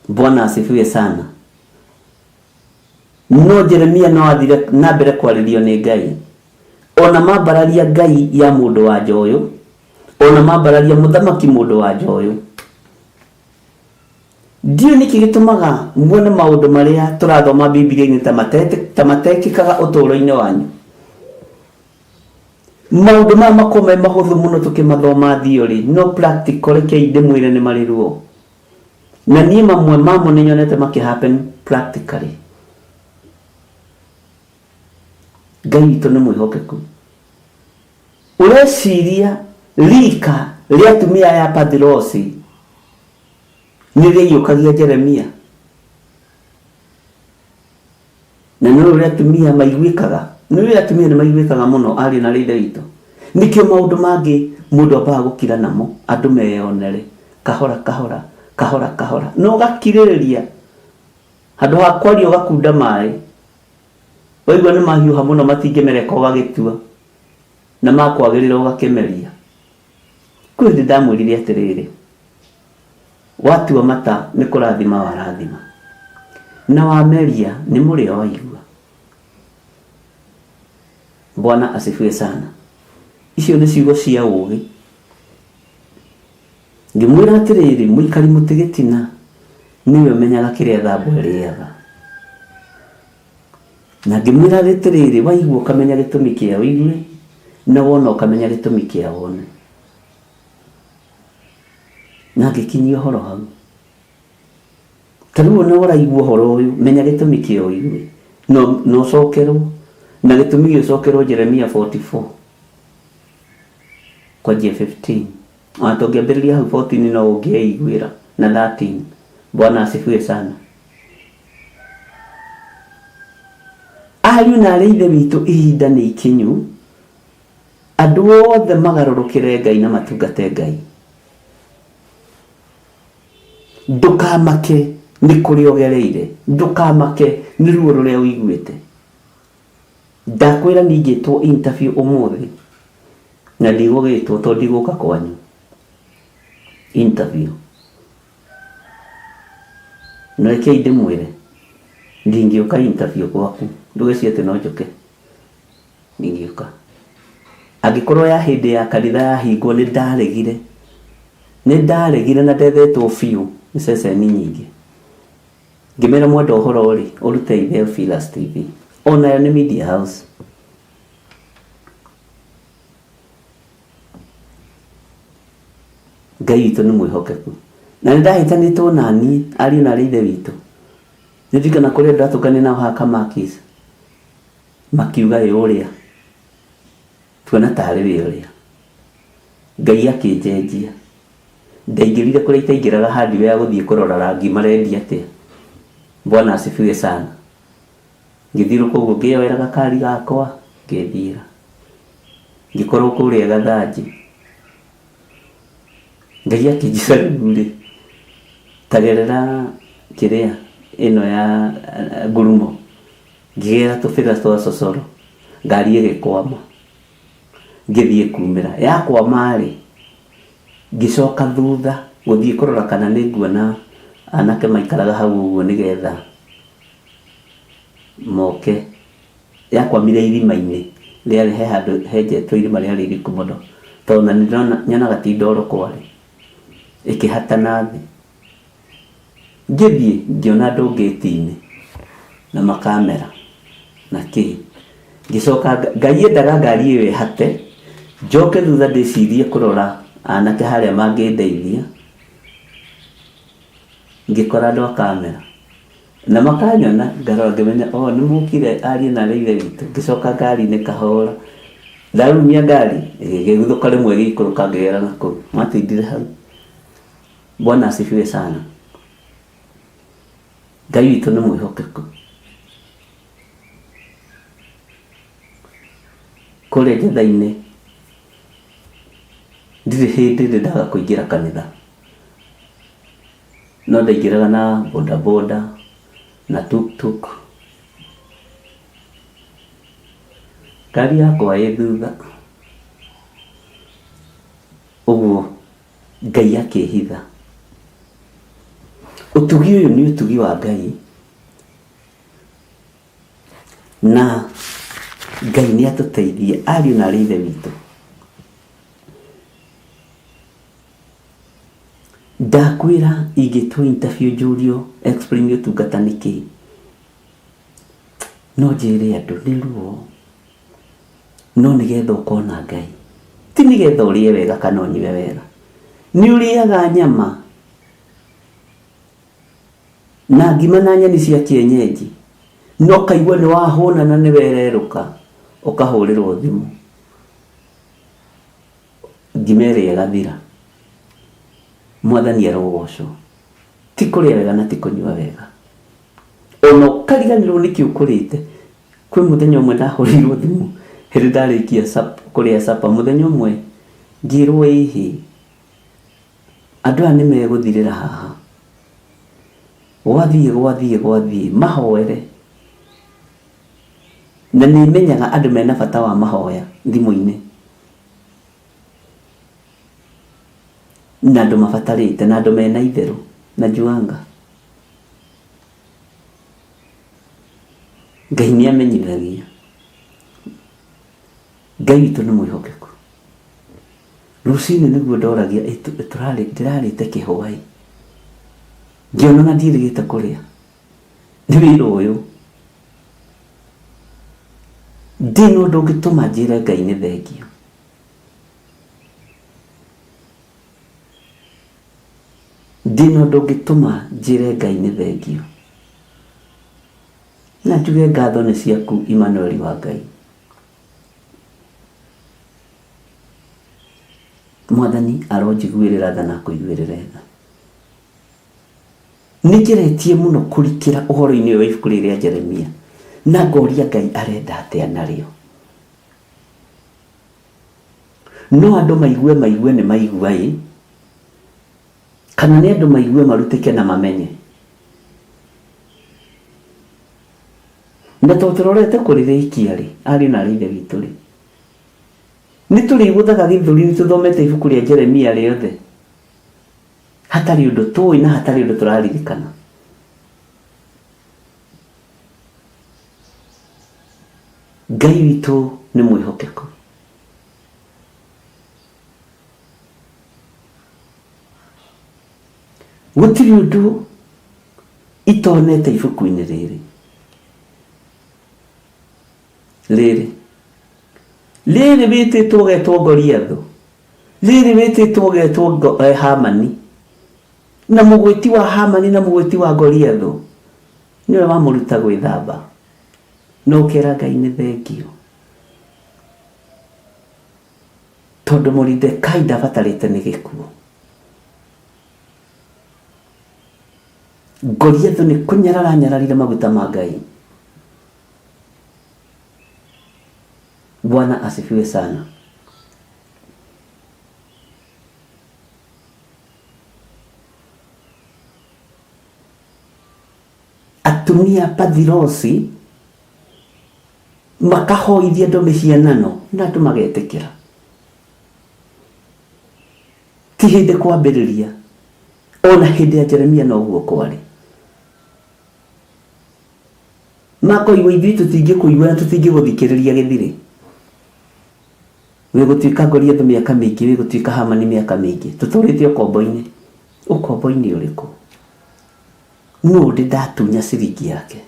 Bwana asifiwe sana. No Jeremia no athire na mbere kwarĩrio nĩ Ngai. Ona mambararia ngai ya mũndũ wa nja ũyũ, ona mambararia mũthamaki mũndũ wa nja ũyũ. Ndiũĩ nĩkĩ gĩtũmaga muone maũndũ marĩa tũrathoma Bibilia-inĩ ta matekĩkaga ũtũũro-inĩ wanyu. Maũndũ maya makoragwo me mahũthũ mũno tũkĩmathoma theory, no practical rekei ndĩmwĩre nĩ marĩ ruo. Na niĩ mamwe mamo nĩ nyonete makĩ happen practically. Ngai witũ nĩ mwĩhokeku. Ũreciria rika rĩa atumia aya a Pathirosi nĩ rĩaiyũkagia Jeremia? Na nĩ ũrĩa atumia maiguĩkaga? Nĩ ũrĩa atumia nĩ maiguĩkaga mũno ariũ na aarĩ a Ithe witũ. Nĩkĩo maũndũ mangĩ mũndũ ambaga gũkira namo andũ meyonere kahora kahora kahora kahora na ũgakirĩrĩria handũ ha kwaria ũgakunda maĩ. Waigua nĩ mahiũha mũno matingĩmereka ũgagĩtua na makwagĩrĩra ũgakĩmeria. Kwĩ hĩndĩ ndamwĩrire atĩrĩrĩ, Watua mata nĩ kũrathima warathima, na wameria nĩ mũrĩo waigua. Bwana asifiwe sana. Icio nĩ ciugo cia ũũgĩ. Ngĩmwĩra atĩrĩrĩ, mũikari mũtĩ gĩtina nĩwe ũmenyaga kĩrĩa thambo ĩrĩaga. Na ngĩmwĩra atĩrĩrĩ, waigua ũkamenya gĩtũmi kĩa ũigue, na wona ũkamenya gĩtũmi kĩa wone. Na ngĩkinyia ũhoro hau. Ta rĩu ona ũraigua ũhoro ũyũ, menya gĩtũmi kĩa ũigue, na ũcokerwo. Na gĩtũmi gĩcokerwo Jeremia 44 kwanjia 15. Ona tũngĩambĩrĩria hau 14 no ũngĩeiguĩra na 13. Bwana asifiwe sana. Ariũ na arĩ ithe witũ, ihinda nĩ ikinyu andũ othe magarũrũkĩre Ngai na matungate Ngai. Ndũkamake nĩ kũrĩa ũgereire, ndũkamake nĩ ruo rũrĩa ũiguĩte. Ndakwĩra ningĩtwo interview ũmũthĩ na ndigũgĩtwo tondũ ndigũka kwanyu interview. Na rekei ndĩmwĩre, ndingĩũka interview gwaku, ndũgecirie atĩ no njũke, ndingĩũka. Angĩkorwo ya hĩndĩ ya kanitha yahingwo nĩ ndaregire, nĩ ndaregire na ndethetwo biũ nĩ ceceni nyingĩ. Ngĩmera mwenda ũhoro rĩ, ũrutei Theophilus TV. Onayo nĩ media house. Ngai witũ nĩ mwĩhokeku. Na nĩ ndahĩtanĩtwo na niĩ, ariũ na arĩ ithe witũ. Nĩ ndirikana kũrĩa ndatũnganire nao haha Kamakis, makiuga ĩ ũrĩa, tuona tarĩ we ũrĩa. Ngai akĩnjenjia. Ndaingĩrire kũrĩa itaingĩraga hardware ya gũthiĩ kũrora rangi marendia atĩa. Bwana asifiwe sana. Ngĩthiũrũrũka ũguo ngĩyoera gakari gakwa, ngĩthiĩra. Ngĩkorwo kũrĩa Gathanjĩ. Ngai akĩnjĩra rĩu rĩ, ta gerera kĩrĩa ĩno ya ngurumo. Ngĩgera tũbĩra twa cocoro, ngari ĩgĩkwama. Ngĩthiĩ kumĩra. Yakwama rĩ, ngĩcoka thutha gũthiĩ kũrora kana nĩ nguona anake maikaraga hau ũguo nĩgetha moke. Yakwamire irima-inĩ rĩarĩ he handũ henjetwo irima rĩarĩ iriku mũno, tondũ ona nĩ ndĩrona nyonaga ti ndoro kwarĩ, ĩkĩhatana thĩ. Ngĩthiĩ ngĩona andũ ngĩti-inĩ na makamera na kĩ. Ngĩcoka Ngai endaga ngari ĩyo ĩhate, njoke thutha ndĩcirie kũrora anake harĩa mangĩndeithia, ngĩkora andũ a kamera na makanyona, ngarora ngĩmenya o nĩ mũkire ariũ na aarĩ a Ithe witũ. Ngĩcoka ngari-inĩ kahora, ndarurumia ngari ĩgĩguthũka rĩmwe ĩgĩikũrũka ngĩgera nakũu, matindire hau. Bwana asifiwe sana. Ngai witũ nĩ mwĩhokeku. Kũrĩa njetha-inĩ ndirĩ hĩndĩ ndĩ ndaga kũingĩra kanitha, no ndaingĩraga na bodaboda na tuktuk. Ngari yakwa ĩ thutha, ũguo Ngai akĩhitha. Ũtugi ũyũ nĩ ũtugi wa Ngai, na Ngai nĩ atũteithie ariũ na arĩ ithe witũ. Ndakwĩra ingĩtwo interview njũrio explain ũtungata nĩ kĩĩ, no njĩre andũ nĩ ruo, no nĩgetha ũkona Ngai, ti nĩgetha ũrĩe wega kana ũnyue wega. Nĩ ũrĩaga nyama na ngima na nyeni cia kienyeji, na ũkaigua nĩ wahũna na nĩ wererũka, ũkahũrĩrwo thimũ, ngima ĩrĩa ĩgathira. Mwathani arogocwo. Ti kũrĩa wega na ti kũnyua wega. Ona ũkariganĩrwo nĩkĩ ũkũrĩte. Kwĩ mũthenya ũmwe ndahũrĩirwo thimũ hĩndĩ ndarĩkia kũrĩa supper, mũthenya ũmwe ngĩrwo ĩhĩ, andũ aya nĩ megũthirĩra haha. Gwathiĩ gwathiĩ gwathiĩ, mahoere. Na nĩ menyaga andũ mena bata wa mahoya thimũ-inĩ. Na andũ mabatarĩte, na andũ mena itherũ. Najuanga Ngai nĩ amenyithagia. Ngai witũ nĩ mwĩhokeku. Rũcinĩ nĩguo ndoragia ndĩrarĩte kĩhwaĩ. Ngĩona na ndiĩrĩgĩte kũrĩa. Nĩ wĩra ũyũ. Ndĩ na ũndũ ũngĩtũma njĩre Ngai nĩ thengiũ. Ndĩ na ũndũ ũngĩtũma njĩre Ngai nĩ thengiũ. Na njuge ngatho nĩ ciaku Immanueli wa Ngai. Mwathani aronjiguĩrĩra tha na akũiguĩrĩre tha. Nĩ ngeretie mũno kũrikĩra ũhoro-inĩ ũyũ wa ibuku rĩrĩ rĩa Jeremia na ngoria Ngai arenda atĩa narĩo. No andũ maigue maigue nĩ maigua ĩ, kana nĩ andũ maigue marutĩke na mamenye. Na tondũ tũrorete kũrĩrĩkia rĩ, ariũ na aarĩ a Ithe witũ rĩ, nĩ tũrĩgũthaga gĩthũri nĩ tũthomete ibuku rĩa Jeremia rĩothe hatarĩ ũndũ tũĩ na hatarĩ ũndũ tũraririkana. Ngai witũ nĩ mwĩhokeku. Gũtirĩ ũndũ itonete ibuku-inĩ rĩrĩ. Rĩrĩ. Rĩrĩ wĩtĩtwo ũgetwo Goliathũ. Rĩrĩ wĩtĩtwo ũgetwo eh, Hamani. Na mũgwĩti wa Hamani na mũgwĩti wa Goliathũ nĩwe wamũruta gwĩthamba. Na ũkera Ngai nĩ thengiũ. Tondũ Moridekai ndabatarĩte nĩ gĩkuũ. Goliathũ nĩ kũnyarara anyararire maguta ma Ngai. Bwana asifiwe sana. Atumia Pathirosi makahoithia andũ mĩhianano na andũ magetĩkĩra. Ti hĩndĩ kwambĩrĩria, ona hĩndĩ ya Jeremia noguo kwarĩ. Makoigwo ithuĩ tũtingĩkũigua na tũtingĩgũthikĩrĩria gĩthirĩ. Wĩgũtuĩka Goliathũ mĩaka mĩingĩ, wĩgũtuĩka Hamani mĩaka mĩingĩ. Tũtũrĩte ũkombo-inĩ. Ũkombo-inĩ ũrĩkũ? Nũ ndĩ ndatunya ciringi yake?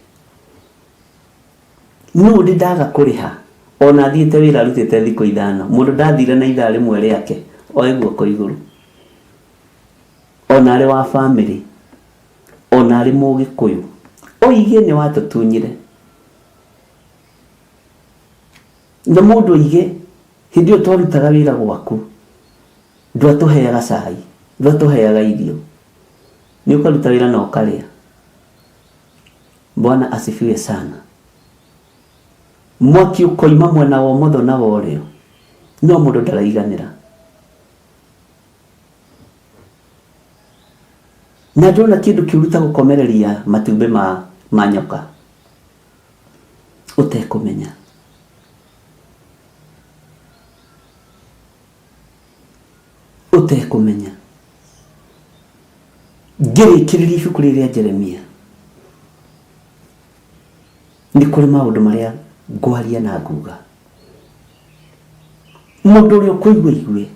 Nũ ndĩ ndaga kũrĩha? Ona athiĩte wĩra arutĩte thikũ ithano. Mũndũ ndathire na ithaa rĩmwe rĩake, oe guoko igũrũ. Ona arĩ wa bamĩrĩ, ona arĩ mũgĩkũyũ, oige nĩ watũtunyire. Na mũndũ oige, hĩndĩ ĩyo twarutaga wĩra gwaku, ndwatũheaga cai, ndwatũheaga irio. Nĩ ũkaruta wĩra na ũkarĩa. Bwana asifiwe sana. Mwaki ũkoima mwena wa ũmotho na wa ũrĩo, no mũndũ ndaraiganĩra. Na ndona kĩndũ kĩũru ta gũkomereria matumbĩ ma, ma nyoka ũtekũmenya. Ũtekũmenya. Ngĩrĩkĩrĩria ibuku rĩrĩ rĩa Jeremia, nĩ kũrĩ maũndũ marĩa ngwaria na nguga. Mũndũ ũrĩa ũkũigua aigue,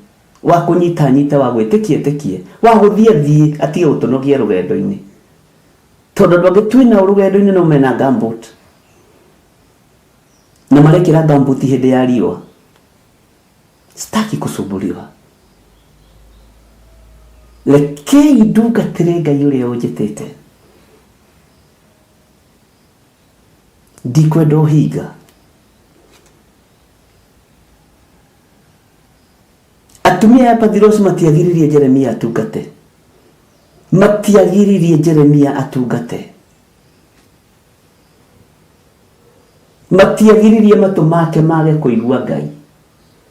wa kũnyita anyite, wa gwĩtĩkia etĩkie, wa gũthiĩ athiĩ, atige gũtũnogia rũgendo-inĩ. Tondũ andũ angĩ twĩ nao rũgendo-inĩ no mena gumboot. Na marekĩra gumboot hĩndĩ ya riũa. Sitaki kusumbuliwa. Rekei ndungatĩre Ngai ũrĩa ũnjĩtĩte. Ndikwenda ũhinga. Atumia aya Pathirosi matiagiririe Jeremia atungate. Matiagiririe Jeremia atungate. Matiagiririe matũ make mage kũigua Ngai.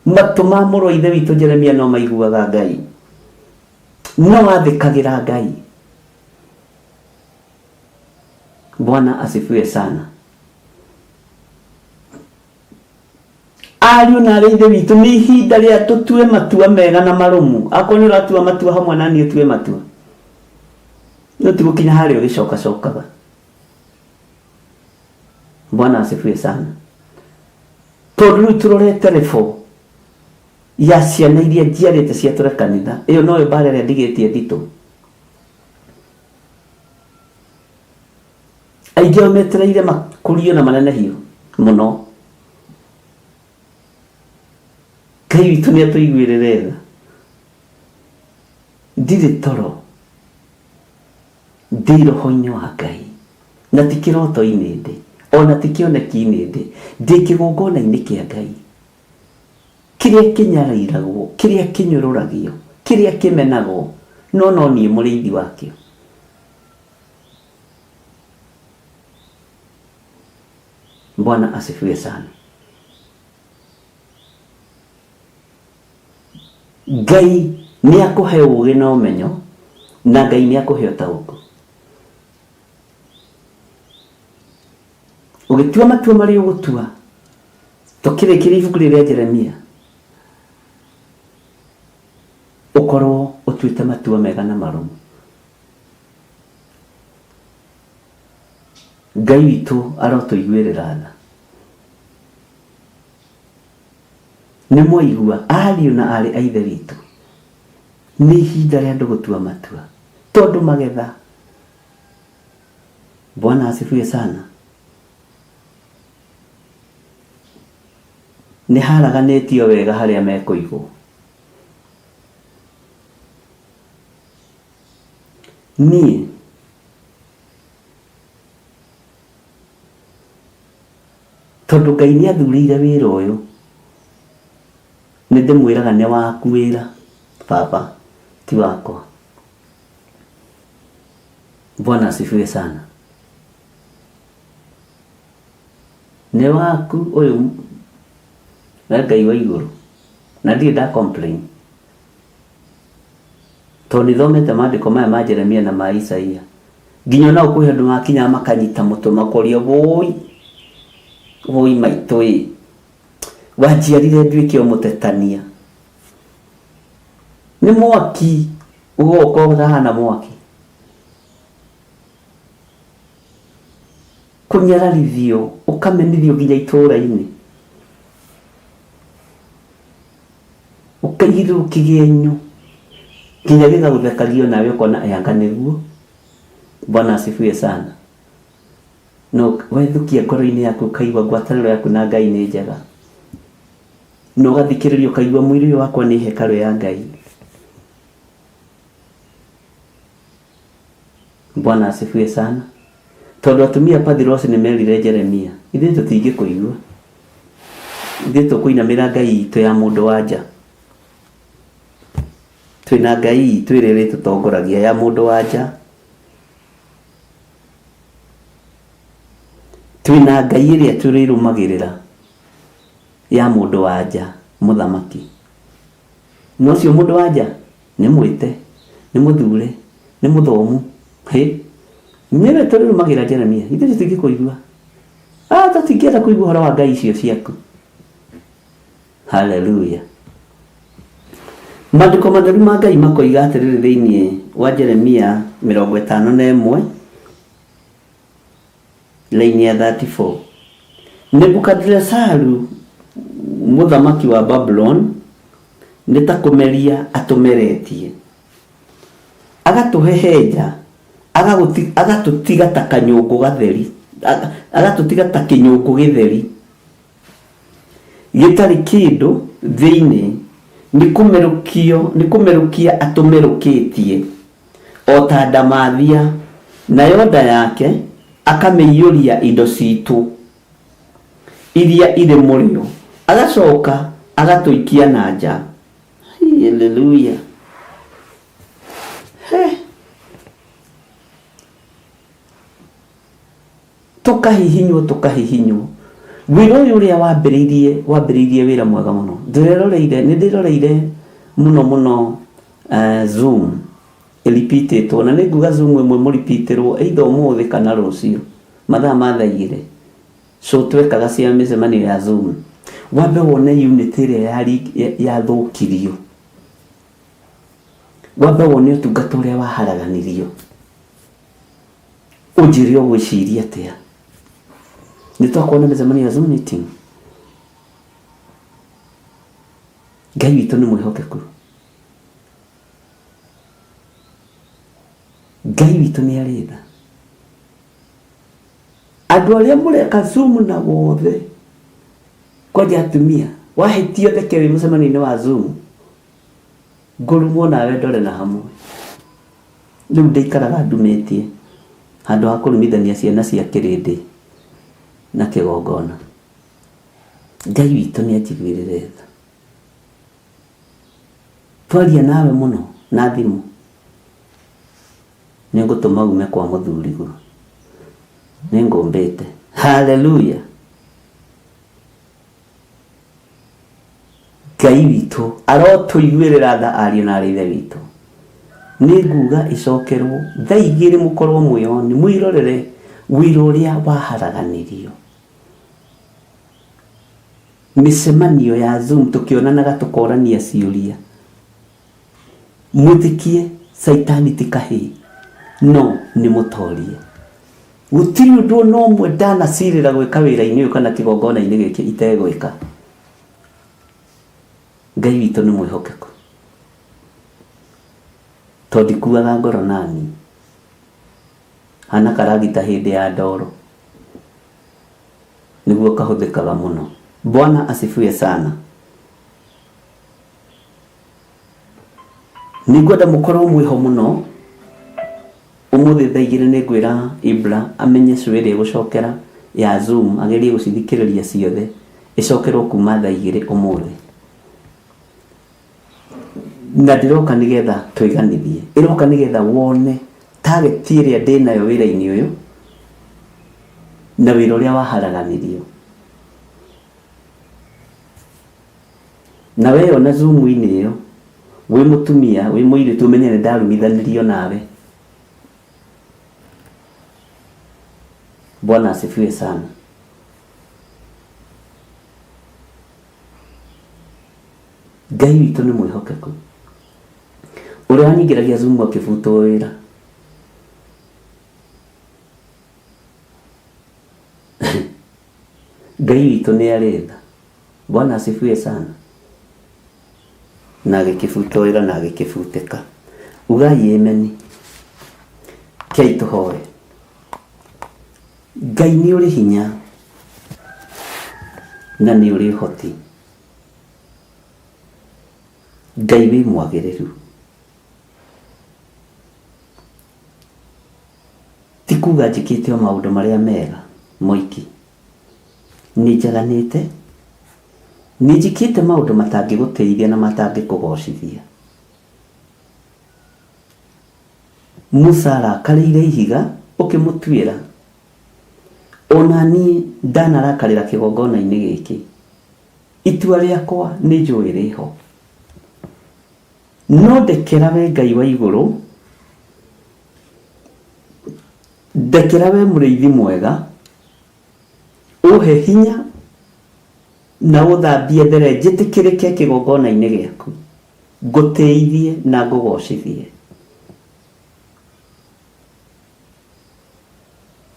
Matũ ma mũrũ wa ithe witũ Jeremia no maiguaga Ngai. No athĩkagĩra Ngai. Bwana asifiwe sana. Ariũ na arĩ ithe witũ, nĩ ihinda rĩa tũtue matua mega na marũmu. Akorwo nĩ ũratua matua hamwe na niĩ tue matua. No ti gũkinya harĩa ũgĩcokacokaga. Bwana asifiwe sana. Tondũ rĩu tũrorete rĩbo ya ciana iria njiarĩte ciatũre kanitha, ĩyo noyo mbara ĩrĩa ndigĩtie nditũ. Aingĩ ao metereire makũrio na manenehio mũno. Ngai witũ nĩ atũiguĩrĩre tha. Ndirĩ toro, ndĩ roho-inĩ wa Ngai, na ti kĩroto-inĩ ndĩ, ona ti kĩoneki-inĩ ndĩ, ndĩ kĩgongona-inĩ kĩa Ngai, kĩrĩa kĩnyariragwo, kĩrĩa kĩnyũrũragio, kĩrĩa kĩmenagwo, no no niĩ mũrĩithi wakĩo. Bwana asifiwe sana. Ngai nĩ akũhe ũũgĩ na ũmenyo, na Ngai nĩ akũhe ũtaũku. Ũgĩtua matua marĩa ũgũtua, tũkĩrĩkĩria ibuku rĩrĩ rĩa Jeremia, ũkorwo ũtuĩte matua mega na marũmu. Ngai witũ arotũiguĩrĩra tha. Nĩ mwaigua, ariũ na aarĩ a Ithe witũ, nĩ ihinda rĩa andũ gũtua matua, tondũ magetha. Bwana asifiwe sana. Nĩ haraganĩtio wega harĩa mekũigwo. Niĩ Tondũ Ngai nĩ athurĩire wĩra ũyũ, nĩ ndĩmwĩraga nĩ waku wĩra baba, ti wakwa. Bwana asifiwe sana. Nĩ waku ũyũ we Ngai wa igũrũ, na ndirĩ nda complain. Tondũ nĩ thomete maandĩko maya ma Jeremia na ma Isaia. Nginya ona kwĩ andũ makinyaga makanyita mũtwe makoria woi woi maitũ ĩ wanjiarire nduĩke o mũtetania. Nĩ mwaki ũgoka ũtahana mwaki. Kũnyararithio ũkamenithio nginya itũra-inĩ. Ũkaigĩrĩrwo kĩgenyo nginya gĩgagũthekagia onawe ũkona ĩ anga nĩguo. Bwana asifiwe sana. No wethukia ngoro-inĩ yaku ũkaigua ngwatanĩro yaku na Ngai nĩ njega. Na ũgathikĩrĩria ũkaigua mwĩrĩ ũyũ wakwa nĩ hekarũ ya Ngai. Bwana asifiwe sana. Tondũ atumia a Pathirosi nĩ merire Jeremia, ithuĩ tũtingĩkũigua. Ithuĩ tũkũinamĩra ngai itũ ya mũndũ wa nja. Twĩna ngai itũ ĩrĩa ĩrĩtũtongoragia ya mũndũ wa nja. Twĩna ngai ĩrĩa tũrĩrũmagĩrĩra ya mũndũ wa nja mũthamaki. Na ũcio mũndũ wa nja nĩ mwĩte, nĩ mũthure, nĩ mũthomu. Hĩ! Nĩwe tũrĩrũmagĩrĩra Jeremia, ithuĩ tũtingĩkũigua. Ah, tũtingĩenda kũigua ũhoro wa ngai icio ciaku. Haleluya. Maandĩko matheru ma Ngai makoiga atĩrĩrĩ thĩinĩ wa Jeremia 51 raini ya 34. Nebukadirezaru mũthamaki wa Babuloni nĩ ta kũmeria atũmeretie, agatũhehenja, agatũtiga ta kanyũngũ gatheri, agatũtiga ta kĩnyũngũ gĩtheri gĩtarĩ kĩndũ thĩinĩ, nĩ kũmerũkio, nĩ kũmerũkia atũmerũkĩtie o ta ndamathia, nayo nda yake akamĩiyũria indo ciitũ iria irĩ mũrĩo, agacoka agatũikia na nja. Haleluya! He. Tũkahihinywo, tũkahihinywo. Wĩra ũyũ ũrĩa wambĩrĩirie, wambĩrĩirie wĩra mwega mũno. Ndĩreroreire, nĩ ndĩroreire mũno mũno Zoom ĩripitĩtwo, na nĩ nguga Zoom ĩmwe mũripitĩrwo either ũmũthĩ kana rũciũ, mathaa ma thaa igĩrĩ. So twekaga cia mĩcemanio ya Zoom. Wambe wone unity ĩrĩa yathũkirio. Wambe wone ũtungata ũrĩa waharaganirio. Ũnjĩre ũgwĩciria atĩa. Nĩ twakorwo na mĩcemanio ya Zoom meeting. Ngai witũ nĩ mwĩhokeku. Ngai witũ nĩ arĩ tha. Andũ arĩa mũreka Zoom na wothe kwanja atumia wahĩtia ũtheke wĩ mũcemanio-inĩ wa Zoom ngũrumwo nawe ndore na hamwe. Rĩu ndĩikaraga ndumĩtie handũ ha kũrumithania ciana cia kĩrĩndĩ na kĩgongona. Ngai witũ nĩ anjiguĩrĩre tha. Twaria nawe mũno na thimũ nĩ ngũtũma ume kwa mũthuriguo. Nĩ ngũmbĩte. Haleluya! Ngai witũ arotũiguĩrĩra tha ariũ na arĩ ithe witũ. Nĩ nguga ĩcokerwo thaa igĩrĩ mũkorwo mwĩoni mwĩrorere wĩra ũrĩa waharaganirio. Mĩcemanio ya Zoom tũkĩonanaga tũkorania ciũria. Mwĩtĩkie Caitani ti kahĩĩ no nĩ mũtorie. Gũtirĩ ũndũ ona ũmwe ndanacirĩra gwĩka wĩra-inĩ ũyũ kana kĩgongona-inĩ gĩkĩ itegwĩka. Ngai witũ nĩ mwĩhokeku. Tondũ ndikuaga ngoro nani. Hana karagita hĩndĩ ya ndoro. Nĩguo kahũthĩkaga mũno. Bwana asifiwe sana. Nĩngwenda mũkorwo mwĩho mũno. Ũmũthĩ thaa igĩrĩ nĩ ngwĩra Ibra amenye show ĩrĩa ĩgũcokera ya Zoom agerie gũcithikĩrĩria ciothe ĩcokerwo kuma thaa igĩrĩ ũmũthĩ. Na ndĩroka nĩgetha twĩganithie. Ĩroka nĩgetha wone target ĩrĩa ndĩnayo wĩra-inĩ ũyũ na wĩra ũrĩa waharaganirio. Na weyona Zoom-inĩ ĩyo wĩ mũtumia wĩ mũirĩtu ũmenye nĩ ndarumithanirio nawe. Bwana asifiwe sana. Ngai witũ nĩ mwĩhokeku. Ũrĩa wanyingĩragia Zoom akĩbutwo wĩra. Ngai witũ nĩ arĩ tha. Bwana asifiwe sana. Na agĩkĩbutwo wĩra na agĩkĩbutĩka. Ugai ameni. Kei tũhoe. Ngai nĩ ũrĩ hinya na nĩ ũrĩ ũhoti. Ngai wĩ mwagĩrĩru. Ti kuga njĩkĩte o maũndũ marĩa mega moiki. Nĩ njaganĩte, nĩ njĩkĩte maũndũ matangĩgũtĩithia na matangĩkũgocithia. Musa arakarĩire ihiga ũkĩmũtuĩra, o na niĩ ndanarakarĩra kĩgongona-inĩ gĩkĩ. Itua rĩakwa nĩ njũĩ rĩho. No ndekera we Ngai wa igũrũ, ndekera we mũrĩithi mwega, ũhe hinya na ũthambie there njĩtĩkĩrĩke kĩgongona-inĩ gĩaku, ngũtĩithie na ngũgocithie.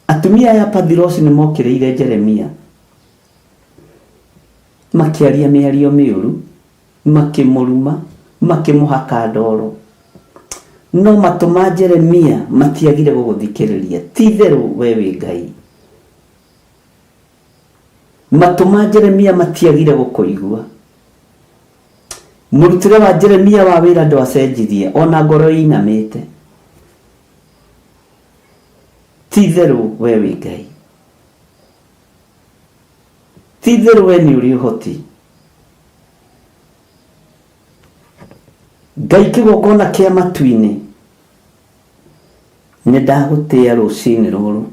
Atumia aya Pathirosi nĩ mokĩrĩire Jeremia, makĩaria mĩario mĩũru, makĩmũruma, makĩmũhaka ndoro. No matũ ma Jeremia matiagire gũgũthikĩrĩria, ti-itherũ we wĩ Ngai. Matũ ma Jeremia matiagire gũkũigua. Mũrutĩre wa Jeremia wa wĩra ndwacenjirie, o na ngoro ĩinamĩte. Ti-itherũ we wĩ Ngai. Ti-itherũ we nĩ ũrĩ ũhoti. Ngai kĩgongona kĩa matu-inĩ, nĩ ndagũtĩĩa rũcinĩ rũrũ.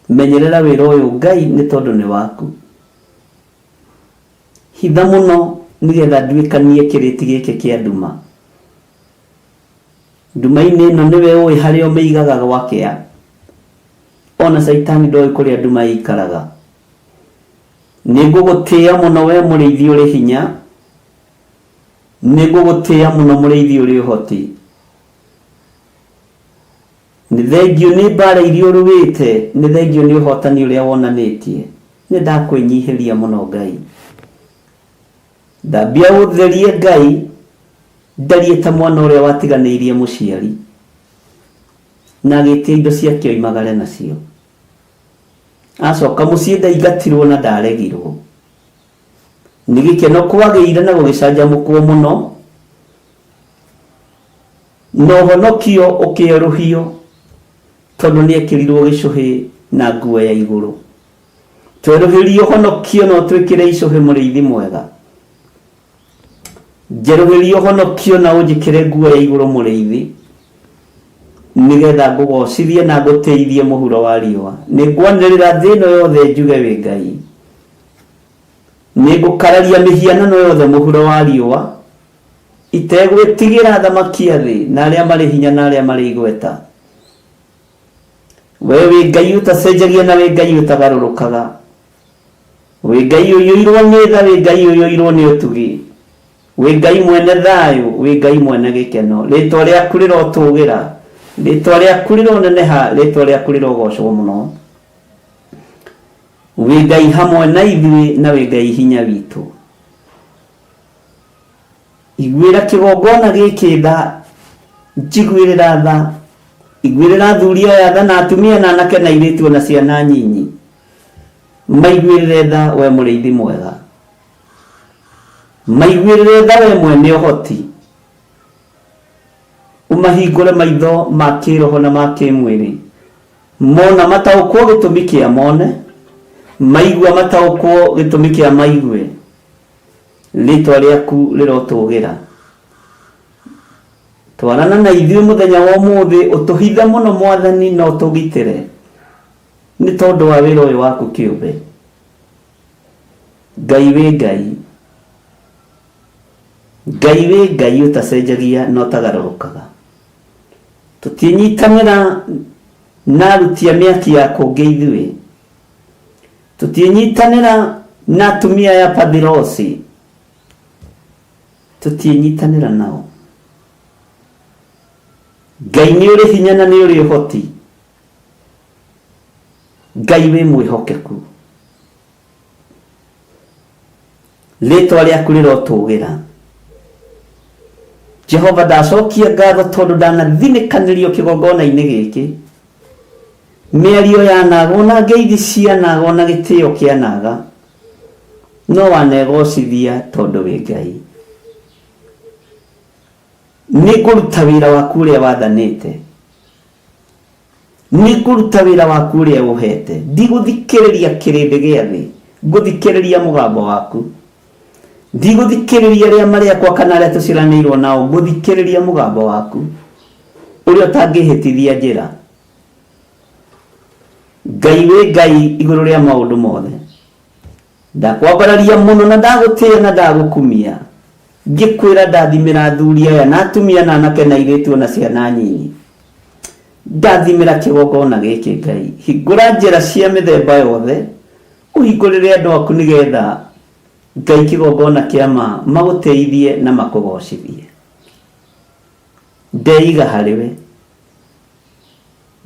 Menyerera wĩra ũyũ Ngai nĩ tondũ nĩ waku. Hitha mũno nĩgetha nduĩkanie kĩrĩti gĩkĩ kĩa nduma. Nduma-inĩ ĩno nĩwe ũĩ harĩa ũmĩigaga gwakĩa. Ona Caitani ndoĩ kũrĩa nduma ĩikaraga. Nĩngũgũtĩĩa mũno wee mũrĩithi ũrĩ hinya, nĩngũgũtĩĩa mũno mũrĩithi ũrĩ ũhoti. Nĩ thengiũ nĩ mbara iria ũrũĩte, nĩ thengiũ nĩ ũhotani ũrĩa wonanĩtie. Nĩ ndakwĩnyihĩria mũno Ngai. Thambia ũtherie Ngai, ndariĩ ta mwana ũrĩa watiganĩirie mũciari na agĩtia indo ciake oimagare nacio. Acoka mũciĩ ndaingatirwo na ndaregirwo. Nĩ gĩkeno kwagĩire na gũgĩcanjamũkwo mũno, na ũhonokio ũkĩerũhio, tondũ nĩekĩrirwo gĩcũhĩ na nguo ya igũrũ. Twerũhĩrie ũhonokio na ũtwĩkĩre icũhĩ mũrĩithi mwega. Njerũhĩrie ũhonokio na ũnjĩkĩre nguo ya igũrũ mũrĩithi, nĩgetha ngũgocithie na ngũtĩithie mũhuro wa riũa. Nĩngwanĩrĩra thĩ ĩno yothe njuge wĩ Ngai. Nĩngũkararia mĩhianano yothe mũhuro wa riũa, itegwĩtigĩra athamaki a thĩ, na arĩa marĩ hinya na arĩa marĩ igweta. We wĩ Ngai ũtacenjagia na wĩ Ngai ũtagarũrũkaga. Wĩ Ngai ũiyũirwo nĩ tha, wĩ Ngai ũiyũirwo nĩ ũtugi. Wĩ Ngai mwene thayũ, wĩ Ngai mwene gĩkeno. Rĩtwa rĩaku rĩrotũgĩra, rĩtwa rĩaku rĩroneneha, rĩtwa rĩaku rĩrogocwo mũno. Wĩ Ngai hamwe na ithuĩ na wĩ Ngai hinya witũ. Iguĩra kĩgongona gĩkĩ tha, njiguĩrĩra tha, iguĩrĩra athuri aya tha na atumia na anake na airĩtu ona ciana nyinyi. Maiguĩrĩre tha we mũrĩithi mwega. Maiguĩrĩre tha we mwene ũhoti. Ũmahingũre maitho ma kĩroho na ma kĩmwĩrĩ. Mona mataũkwo gĩtũmi kĩa mone, maigua mataũkwo gĩtũmi kĩa maigue. Rĩtwa rĩaku rĩrotũgĩra. Twarana na ithuĩ mũthenya wa ũmũthĩ, ũtũhithe mũno Mwathani na ũtũgitĩre nĩ tondũ wa wĩra ũyũ waku kĩũmbe. Ngai wĩ Ngai. Ngai wĩ Ngai ũtacenjagia na ũtagarũrũkaga. Tũtiĩnyitanĩra na aruti a mĩaki ya kũngĩ ithuĩ. Tũtiĩnyitanĩra na atumia aya Pathirosi. Tũtiĩnyitanĩra nao. Ngai nĩ ũrĩ hinya na nĩ ũrĩ ũhoti. Ngai wĩ mwĩhokeku. Rĩtwa rĩaku rĩrotũgĩra. Jehova ndacokia ngatho tondũ ndanathinĩkanĩrio kĩgongona-inĩ gĩkĩ. Mĩario yanagwo na ngeithi cianagwo na gĩtĩo kĩanaga, no wanegocithia tondũ wĩ Ngai. Nĩngũruta wĩra waku ũrĩa wathanĩte. Nĩngũruta wĩra waku ũrĩa ũhete. Ndigũthikĩrĩria kĩrĩndĩ gĩa thĩ, ngũthikĩrĩria mũgambo waku. Ndigũthikĩrĩria arĩa marĩ akwa kana arĩa tũciaranĩirwo nao, ngũthikĩrĩria mũgambo waku ũrĩa ũtangĩhĩtithia njĩra. Ngai wĩ Ngai igũrũ rĩa maũndũ mothe. Ndakwambararia mũno na ndagũtĩĩa na ndagũkumia, ngĩkwĩra ndathimĩra athuri aya na atumia na anake na airĩtu o na ciana nyinyi. Ndathimĩra kĩgongona gĩkĩ Ngai. Hingũra njĩra cia mĩthemba yothe, ũhingũrĩre andũ aku nĩgetha Ngai kĩgongona kĩa ma magũtĩithie na makũgocithie. Ndeiga harĩ we.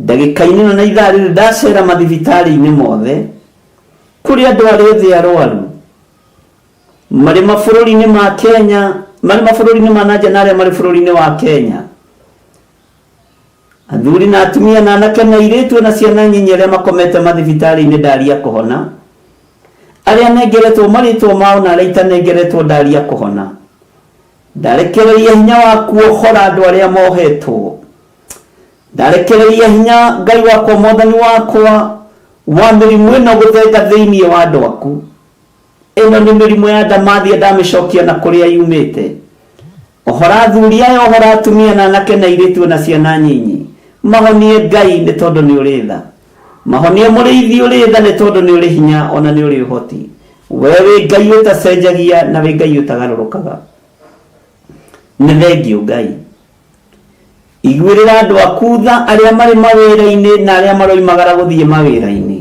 Ndagĩka-inĩ ĩno na ithaa rĩrĩ ndacera mathibitarĩ-inĩ mothe kũrĩ andũ arĩa othe arwaru marĩ mabũrũri-inĩ ma Kenya, marĩ mabũrũri-inĩ ma nanja na arĩa marĩ bũrũri-inĩ wa Kenya, athuri na atumia na anake na airĩtu na ciana nyinyi arĩa makomete mathibitarĩ-inĩ ndaria kũhona, arĩa nengeretwo marĩtwa mao na arĩa itanengeretwo ndaria kũhona. Ndarekereria hinya waku ohora andũ arĩa mohetwo. Ndarekereria hinya Ngai wakwa mwathani wakwa wa mĩrimũ ĩno gũthenga thĩinĩ wa andũ aku. Ĩno nĩ mĩrimũ ya ndamathia ndamĩcokia na kũrĩa yumĩte. Ohora athuri aya, ohora atumia na anake na airĩtu na ciana nyinyi. Mahonie Ngai nĩ tondũ nĩ ũrĩ tha. Mahonie mũrĩithi ũrĩ tha nĩ tondũ nĩ ũrĩ hinya ona nĩ ũrĩ ũhoti. We wĩ Ngai ũtacenjagia na wĩ Ngai ũtagarũrũkaga. Nĩ thengiũ Ngai. Iguĩrĩra andũ aku tha arĩa marĩ mawĩra-inĩ na arĩa maroimagara gũthiĩ mawĩra-inĩ.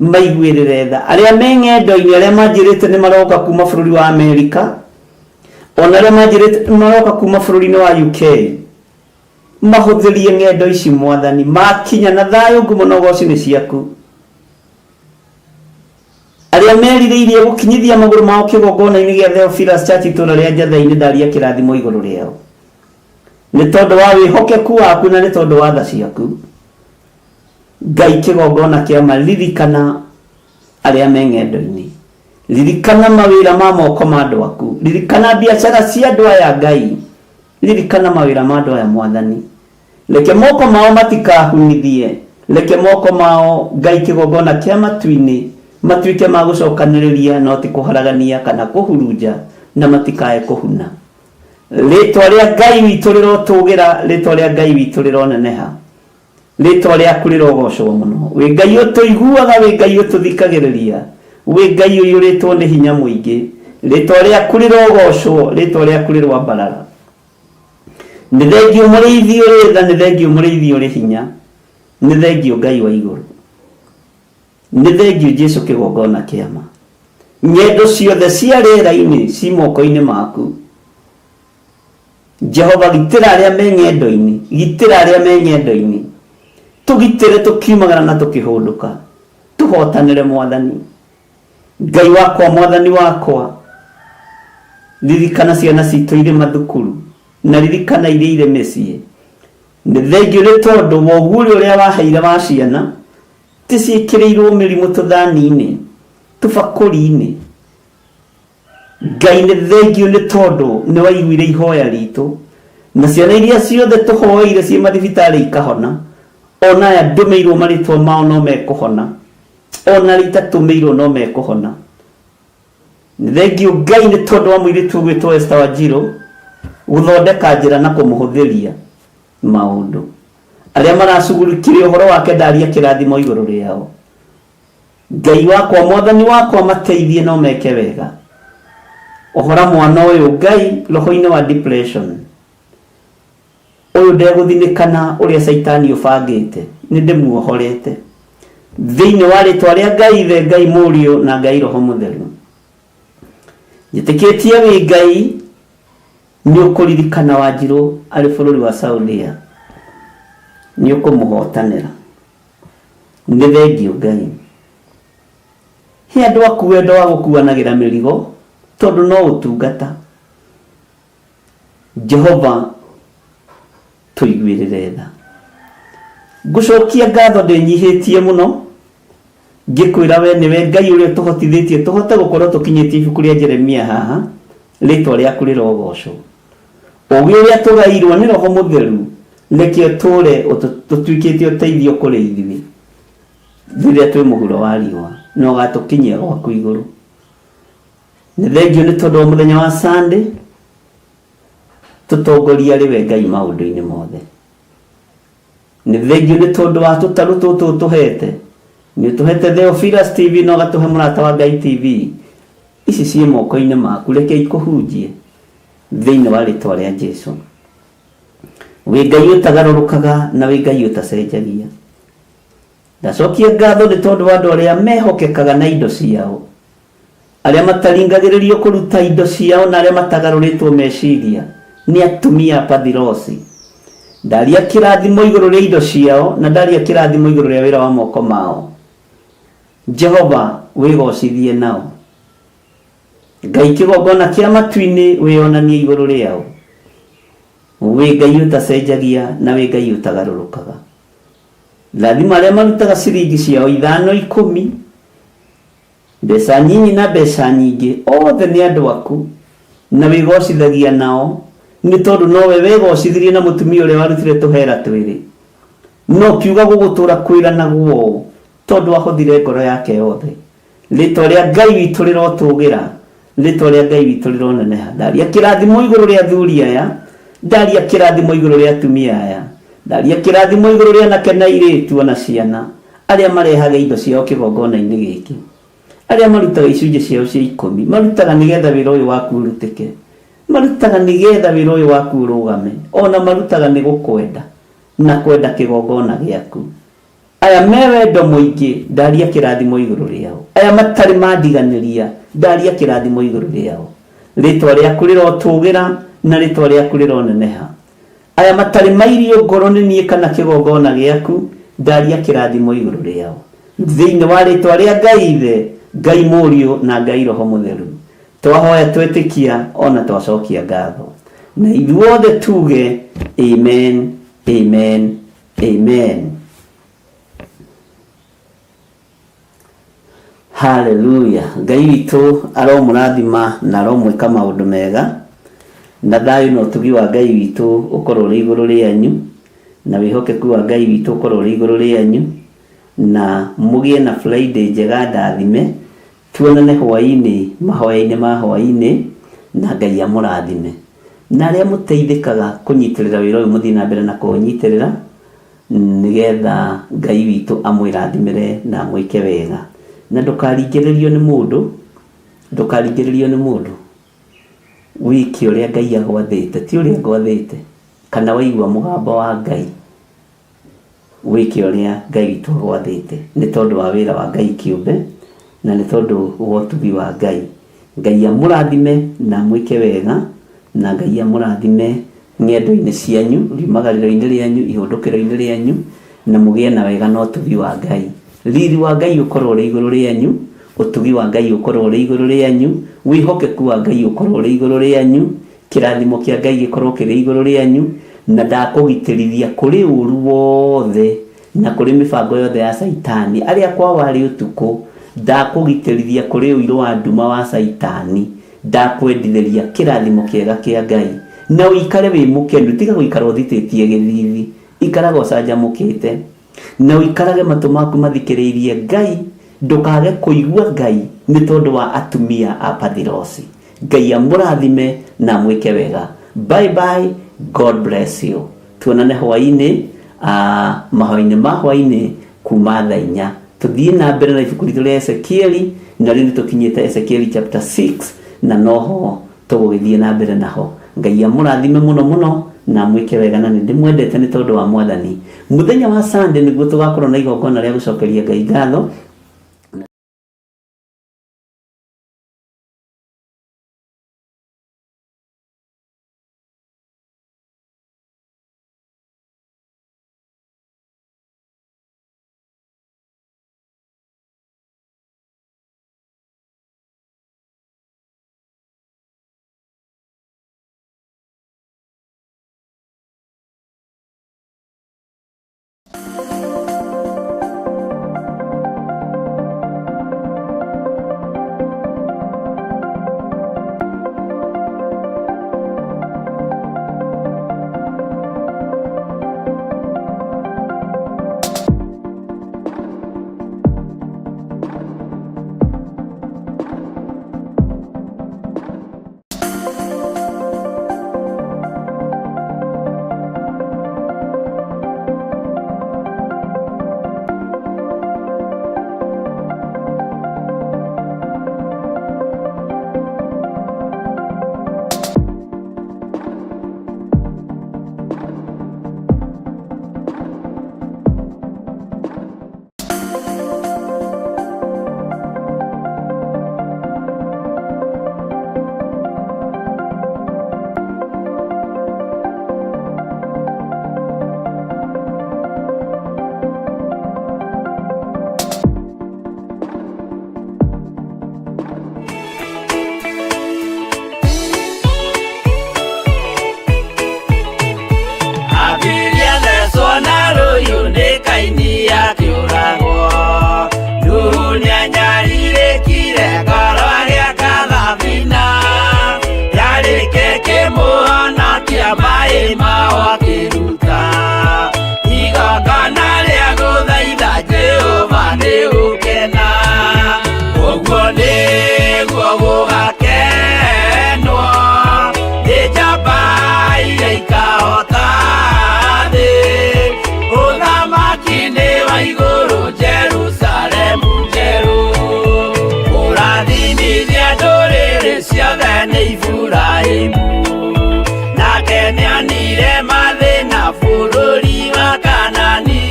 Maiguĩrĩre tha. Arĩa me ng'endo-inĩ, arĩa manjĩrĩte nĩ maroka kuma bũrũri wa Amerika, ona arĩa manjĩrĩte nĩ maroka kuma bũrũri-inĩ wa UK. Mahũthĩrie ng'endo ici Mwathani, makinya na thayũ, ngumo na ũgoci nĩ ciaku. Arĩa merirĩirie gũkinyithia magũrũ mao kĩgongona-inĩ gĩa Theophilus Church itũũra rĩa Njathai-inĩ, ndaria kĩrathimo igũrũ rĩao nĩ tondũ wa wĩhokeku waku na nĩ tondũ wa tha ciaku. Ngai kĩgongona kĩa ma, ririkana arĩa me ng'endo-inĩ, ririkana mawĩra ma moko ma andũ aku, ririkana biacara cia andũ aya Ngai, ririkana mawĩra ma andũ aya Mwathani. Reke moko mao matikahunithie, reke moko mao Ngai kĩgongona kĩa matu-inĩ matuĩke ma gũcokanĩrĩria no ti kũharagania kana kũhurunja, na matikae kũhuna. Rĩtwa rĩa Ngai witũ rĩrotũgĩra, rĩtwa rĩa Ngai witũ rĩroneneha, rĩtwa rĩaku rĩrogocwo mũno. Wĩ Ngai ũtũiguaga, wĩ Ngai ũtũthikagĩrĩria, wĩ Ngai ũiyũrĩtwo nĩ hinya mũingĩ. Rĩtwa rĩaku rĩrogocwo, rĩtwa rĩaku rĩroambarara. Nĩ thengiũ mũrĩithi ũrĩ tha, nĩ thengiũ mũrĩithi ũrĩ hinya, nĩ thengiũ Ngai wa igũrũ, nĩ thengiũ Jesu kĩgongona kĩama. Ng'endo ciothe cia rĩera-inĩ ci moko-inĩ maku. Jehova, gitĩra arĩa me ng'endo-inĩ, gitĩra arĩa me ng'endo-inĩ, tũgitĩre tũkiumagara na tũkĩhũndũka, tũhotanĩre Mwathani. Ngai wakwa, Mwathani wakwa, ririkana ciana citũ irĩ mathukuru na ririkana iria irĩ mĩciĩ. Nĩ thengiũ nĩ tondũ wa ũguũrio ũrĩa waheire wa ciana, ti ciĩkĩrĩirwo mĩrimũ tũthani-inĩ, tũbakũri-inĩ. Ngai nĩ thengiũ nĩ tondũ nĩ waiguire ihoya ritũ, na ciana iria ciothe tũhoeire ciĩ mathibitarĩ ikahona, ona aya ndũmĩirwo marĩtwa mao no mekũhona, ona arĩa itatũmĩirwo no mekũhona. Nĩ thengiũ Ngai nĩ tondũ wa mũirĩtu ũgwĩtwo Esther Wanjiru gũthondeka njĩra na kũmũhũthĩria maũndũ. Arĩa maracugurikire ũhoro wake ndaria kĩrathimo igũrũ rĩao. Ngai wakwa, Mwathani wakwa, mateithie no meke wega. Ohora mwana ũyũ Ngai roho-inĩ wa depression. Ũyũ ndegũthinĩkana ũrĩa Caitani ũbangĩte, nĩ ndĩmuohorete. Thĩinĩ wa rĩtwa rĩa Ngai Ithe, Ngai Mũriũ na Ngai Roho Mũtheru. Njĩtĩkĩtie wĩ Ngai nĩ ũkũririkana Wanjirũ arĩ bũrũri wa Saudia. Nĩ ũkũmũhotanĩra. Nĩ thengiũ Ngai. He andũ aku wendo wa gũkuanagĩra mĩrigo tondũ no ũtungata. Jehova tũiguĩrĩre tha. Ngũcokia ngatho ndĩnyihĩtie mũno ngĩkwĩra we nĩwe Ngai ũrĩa ũtũhotithĩtie tũhote gũkorwo tũkinyĩtie ibuku rĩa Jeremia haha, rĩtwa rĩaku rĩrogocwo. Ũgĩ ũrĩa tũgairwo nĩ Roho Mũtheru reke ũtũre ũtuĩkĩte ũteithio kũrĩ ithuĩ rĩrĩa twĩ mũhuro wa riũa na ũgatũkinyia gwaku igũrũ. Nĩ thengiũ nĩ tondũ wa mũthenya wa Sunday, tũtongoria arĩ we Ngai maũndũ-inĩ mothe. Nĩ thengiũ nĩ tondũ wa tũtarũ tũtũ ũtũhete. Nĩ ũtũhete Theophilus TV na ũgatũhe Mũrata wa Ngai TV. Ici ciĩ moko-inĩ maku, reke ikũhunjie thĩinĩ wa rĩtwa rĩa Jesu. Wĩ Ngai ũtagarũrũkaga na wĩ Ngai ũtacenjagia. Ndacokia ngatho nĩ tondũ wa andũ arĩa mehokekaga na indo ciao, arĩa mataringagĩrĩrio kũruta indo ciao na arĩa matagarũrĩtwo meciria nĩ atumia a Pathirosi. Ndaria kĩrathimo igũrũ rĩa indo ciao na ndaria kĩrathimo igũrũ rĩa wĩra wa moko mao. Jehova, wĩgocithie nao. Ngai kĩgongona kĩa matu-inĩ, wĩonanie igũrũ rĩao. Wĩ Ngai ũtacenjagia na wĩ Ngai ũtagarũrũkaga. Rathima arĩa marutaga ciringi ciao ithano, ikũmi, mbeca nyinyi na mbeca nyingĩ, othe nĩ andũ aku, na wĩgocithagia nao, nĩ tondũ nowe wegocithirie na mũtumia ũrĩa warutire tũhera twĩrĩ. Na ũkiuga gũgũtũra kwĩranagwo ũũ, tondũ ahũthire ngoro yake yothe. Rĩtwa rĩa Ngai witũ rĩrotũgĩra, rĩtwa rĩa Ngai witũ rĩroneneha. Ndaria kĩrathimo igũrũ rĩa athuri aya, ndaria kĩrathimo igũrũ rĩa atumia aya, ndaria kĩrathimo igũrũ rĩa anake na airĩtu ona ciana, arĩa marehaga indo ciao kĩgongona-inĩ gĩkĩ, arĩa marutaga icunjĩ ciao cia ikũmi, marutaga nĩgetha wĩra ũyũ waku ũrutĩke, marutaga nĩgetha wĩra ũyũ waku ũrũgame, ona marutaga nĩ gũkwenda na kwenda kĩgongona gĩaku. Aya me wendo mũingĩ, ndaria kĩrathimo igũrũ rĩao. Aya matarĩ mandiganĩria, ndaria kĩrathimo igũrũ rĩao. Rĩtwa rĩaku rĩrotũgĩra na rĩtwa rĩaku rĩroneneha. Aya matarĩ mairio ngoro nĩ niĩ kana kĩgongona gĩaku, ndaria kĩrathimo igũrũ rĩao. Thĩinĩ wa rĩtwa rĩa Ngai Ithe, Ngai Mũriũ na Ngai Roho Mũtheru, twahoya twetĩkia ona twacokia ngatho. Na ithuothe tuge amen, amen, amen. Haleluya. Ngai witũ aromũrathima na aromwĩka maũndũ mega, na thayũ na ũtugi wa Ngai witũ ũkorwo ũrĩ igũrũ rĩanyu, na wĩhokeku wa Ngai witũ ũkorwo ũrĩ igũrũ rĩanyu, na mũgĩe na Friday njega ndathime, tuonane hwaĩ-inĩ mahoya-inĩ ma hwaĩ-inĩ, na Ngai amũrathime. Na arĩa mũteithĩkaga kũnyitĩrĩra wĩra ũyũ mũthiĩ na mbere na kũũnyitĩrĩra, nĩgetha Ngai witũ amwĩrathimĩre na amwĩke wega. Na ndũkaringĩrĩrio nĩ mũndũ, ndũkaringĩrĩrio nĩ mũndũ, wĩke ũrĩa Ngai agwathĩte, ti ũrĩa ngwathĩte, kana waigua mũgambo wa Ngai, wĩke ũrĩa Ngai witũ agwathĩte, nĩ tondũ wa wĩra wa Ngai kĩũmbe, na nĩ tondũ wa ũtugi wa Ngai. Ngai amũrathime na amwĩke wega, na Ngai amũrathime ng'endo-inĩ cianyu, riumagarĩro-inĩ rĩanyu, ihũndũkĩro-inĩ rĩanyu, na mũgĩe na wega na ũtugi wa Ngai. Riri wa Ngai ũkorwo ũrĩ igũrũ rĩanyu, ũtugi wa Ngai ũkorwo ũrĩ igũrũ rĩanyu, wĩhokeku wa Ngai ũkorwo ũrĩ igũrũ rĩanyu, kĩrathimo kĩa Ngai gĩkorwo kĩrĩ igũrũ rĩanyu, na ndakũgitĩrithia kũrĩ ũru wothe na kũrĩ mĩbango yothe ya Caitani. Arĩa kwao arĩ ũtukũ, ndakũgitĩrithia kũrĩ ũirũ wa nduma wa Caitani, ndakwendithĩria kĩrathimo kĩega kĩa Ngai, na ũikare wĩ mũkenu. Tiga gũikara ũthitĩtie gĩthithi, ikaraga ũcanjamũkĩte, na ũikarage matũ maku mathikĩrĩirie Ngai, ndũkage kũigua Ngai nĩ tondũ wa atumia a Pathirosi. Ngai amũrathime na amwĩke wega. Bye bye, God bless you. Tuonane hwaĩ-inĩ, mahoya-inĩ ma hwaĩ-inĩ kuma thaa inya. Tũthiĩ na mbere na ibuku ritũ rĩa Ezekieli, na rĩu nĩ tũkinyĩte Ezekieli chapter 6, na noho tũgũgĩthiĩ na mbere naho. Ngai amũrathime mũno mũno na amwĩke wega, na nĩ ndĩmwendete nĩ tondũ wa Mwathani. Mũthenya wa Sunday nĩguo tũgakorwo na igongona rĩa gũcokeria Ngai ngatho. Abiria thecwo na rũhiũ nĩ Kaini akĩũragwo. Nuhu nĩanyarirĩkire ngoro agĩaka thabina. Yarĩke kĩmũhonokia maĩ mao akĩruta. Igongona rĩa gũthaitha Jehova nĩ gũkena. Ũguo nĩguo gũgakenwo nĩ njamba iria ikahota thĩ. Ũthamaki nĩ wa igũrũ Jerusalemu njerũ. Kũrathimithia ndũrĩrĩ ciothe nĩ Iburahĩmu. Nake nĩonire mathĩna bũrũri wa Kanani.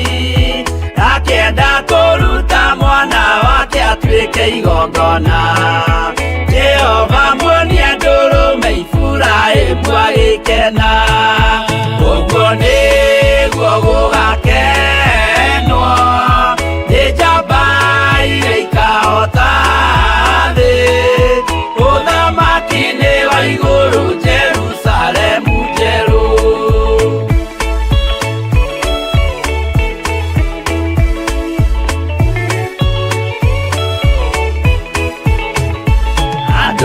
Akĩenda kũruta mwana wake atuĩke igongona. Jehova muonia ndũrũme Iburahĩmu agĩkena. Ũguo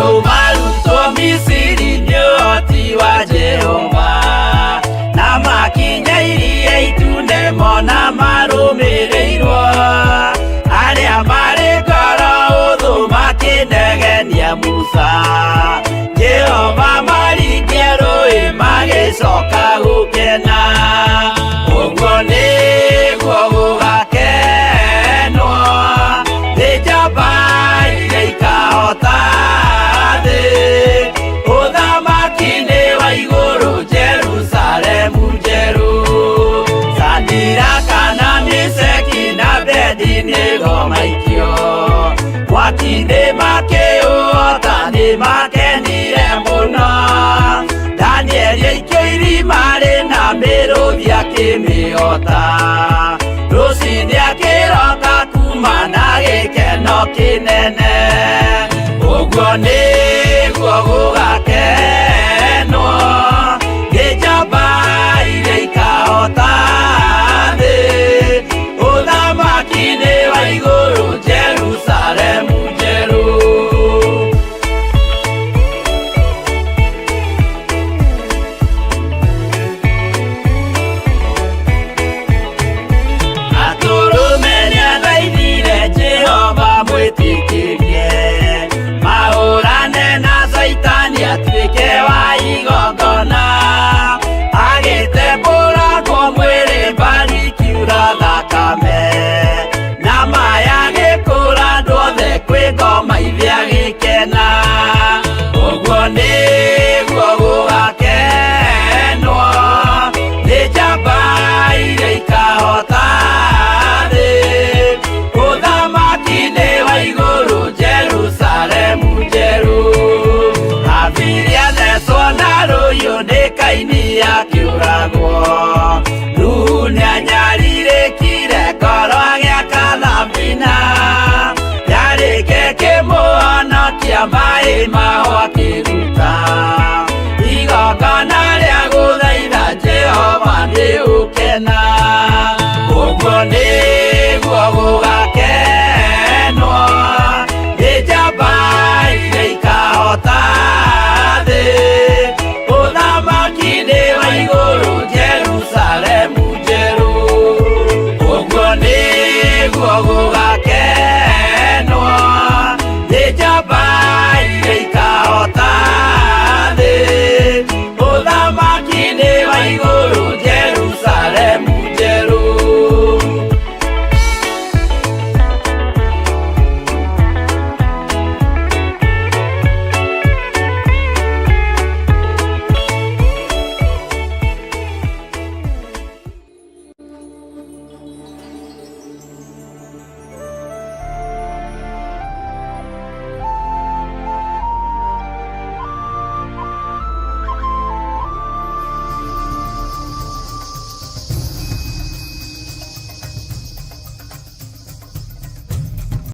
Andũ marutwo Misiri nĩ ũhoti wa Jehova, na makinya iria itune mona marũmĩrĩirwo. Arĩa marĩ ngoro ũthũ makĩnegenia Musa, Jehova maringia rũĩ magĩcoka gũkena. Ũguo nĩguo gũgakenwo nĩ njamba iria ikahota thĩ. Ũthamaki nĩ wa igũrũ, Jerusalemu njerũ. Sadiraka na Meshaki na Abednego maikio mwaki-inĩ makĩũhota, nĩ makenire mũno. Danieli aikio irima rĩna mĩrũthi akĩmĩhota, rũcinĩ akĩroka kuma na gĩkeno kĩnene. Ũguo nĩguo gũgakenwo nĩ njamba iria ikahota thĩ. Ũthamaki nĩ wa igũrũ, Jerusalemu njerũ. Atũrũme nĩathaithire Jehova mwĩtĩkĩrie mahũrane na Caitani atuĩke wa igongona, agĩtembũrangwo mwĩrĩ mbari kiura thakame, na maya gĩkũra andũ othe kwĩ ngoma ithe agĩkena. Ũguo nĩguo gũgakenwo nĩ njamba iria ikahota thĩ. Ũthamaki nĩ wa igũrũ, Jerusalemu njerũ. Habili athecwo na rũhiũ nĩ Kaini akĩũragwo, Nuhu nĩanyarirĩkire ngoro agĩaka thabina, yarĩke kĩmũhonokia maĩ mahwa.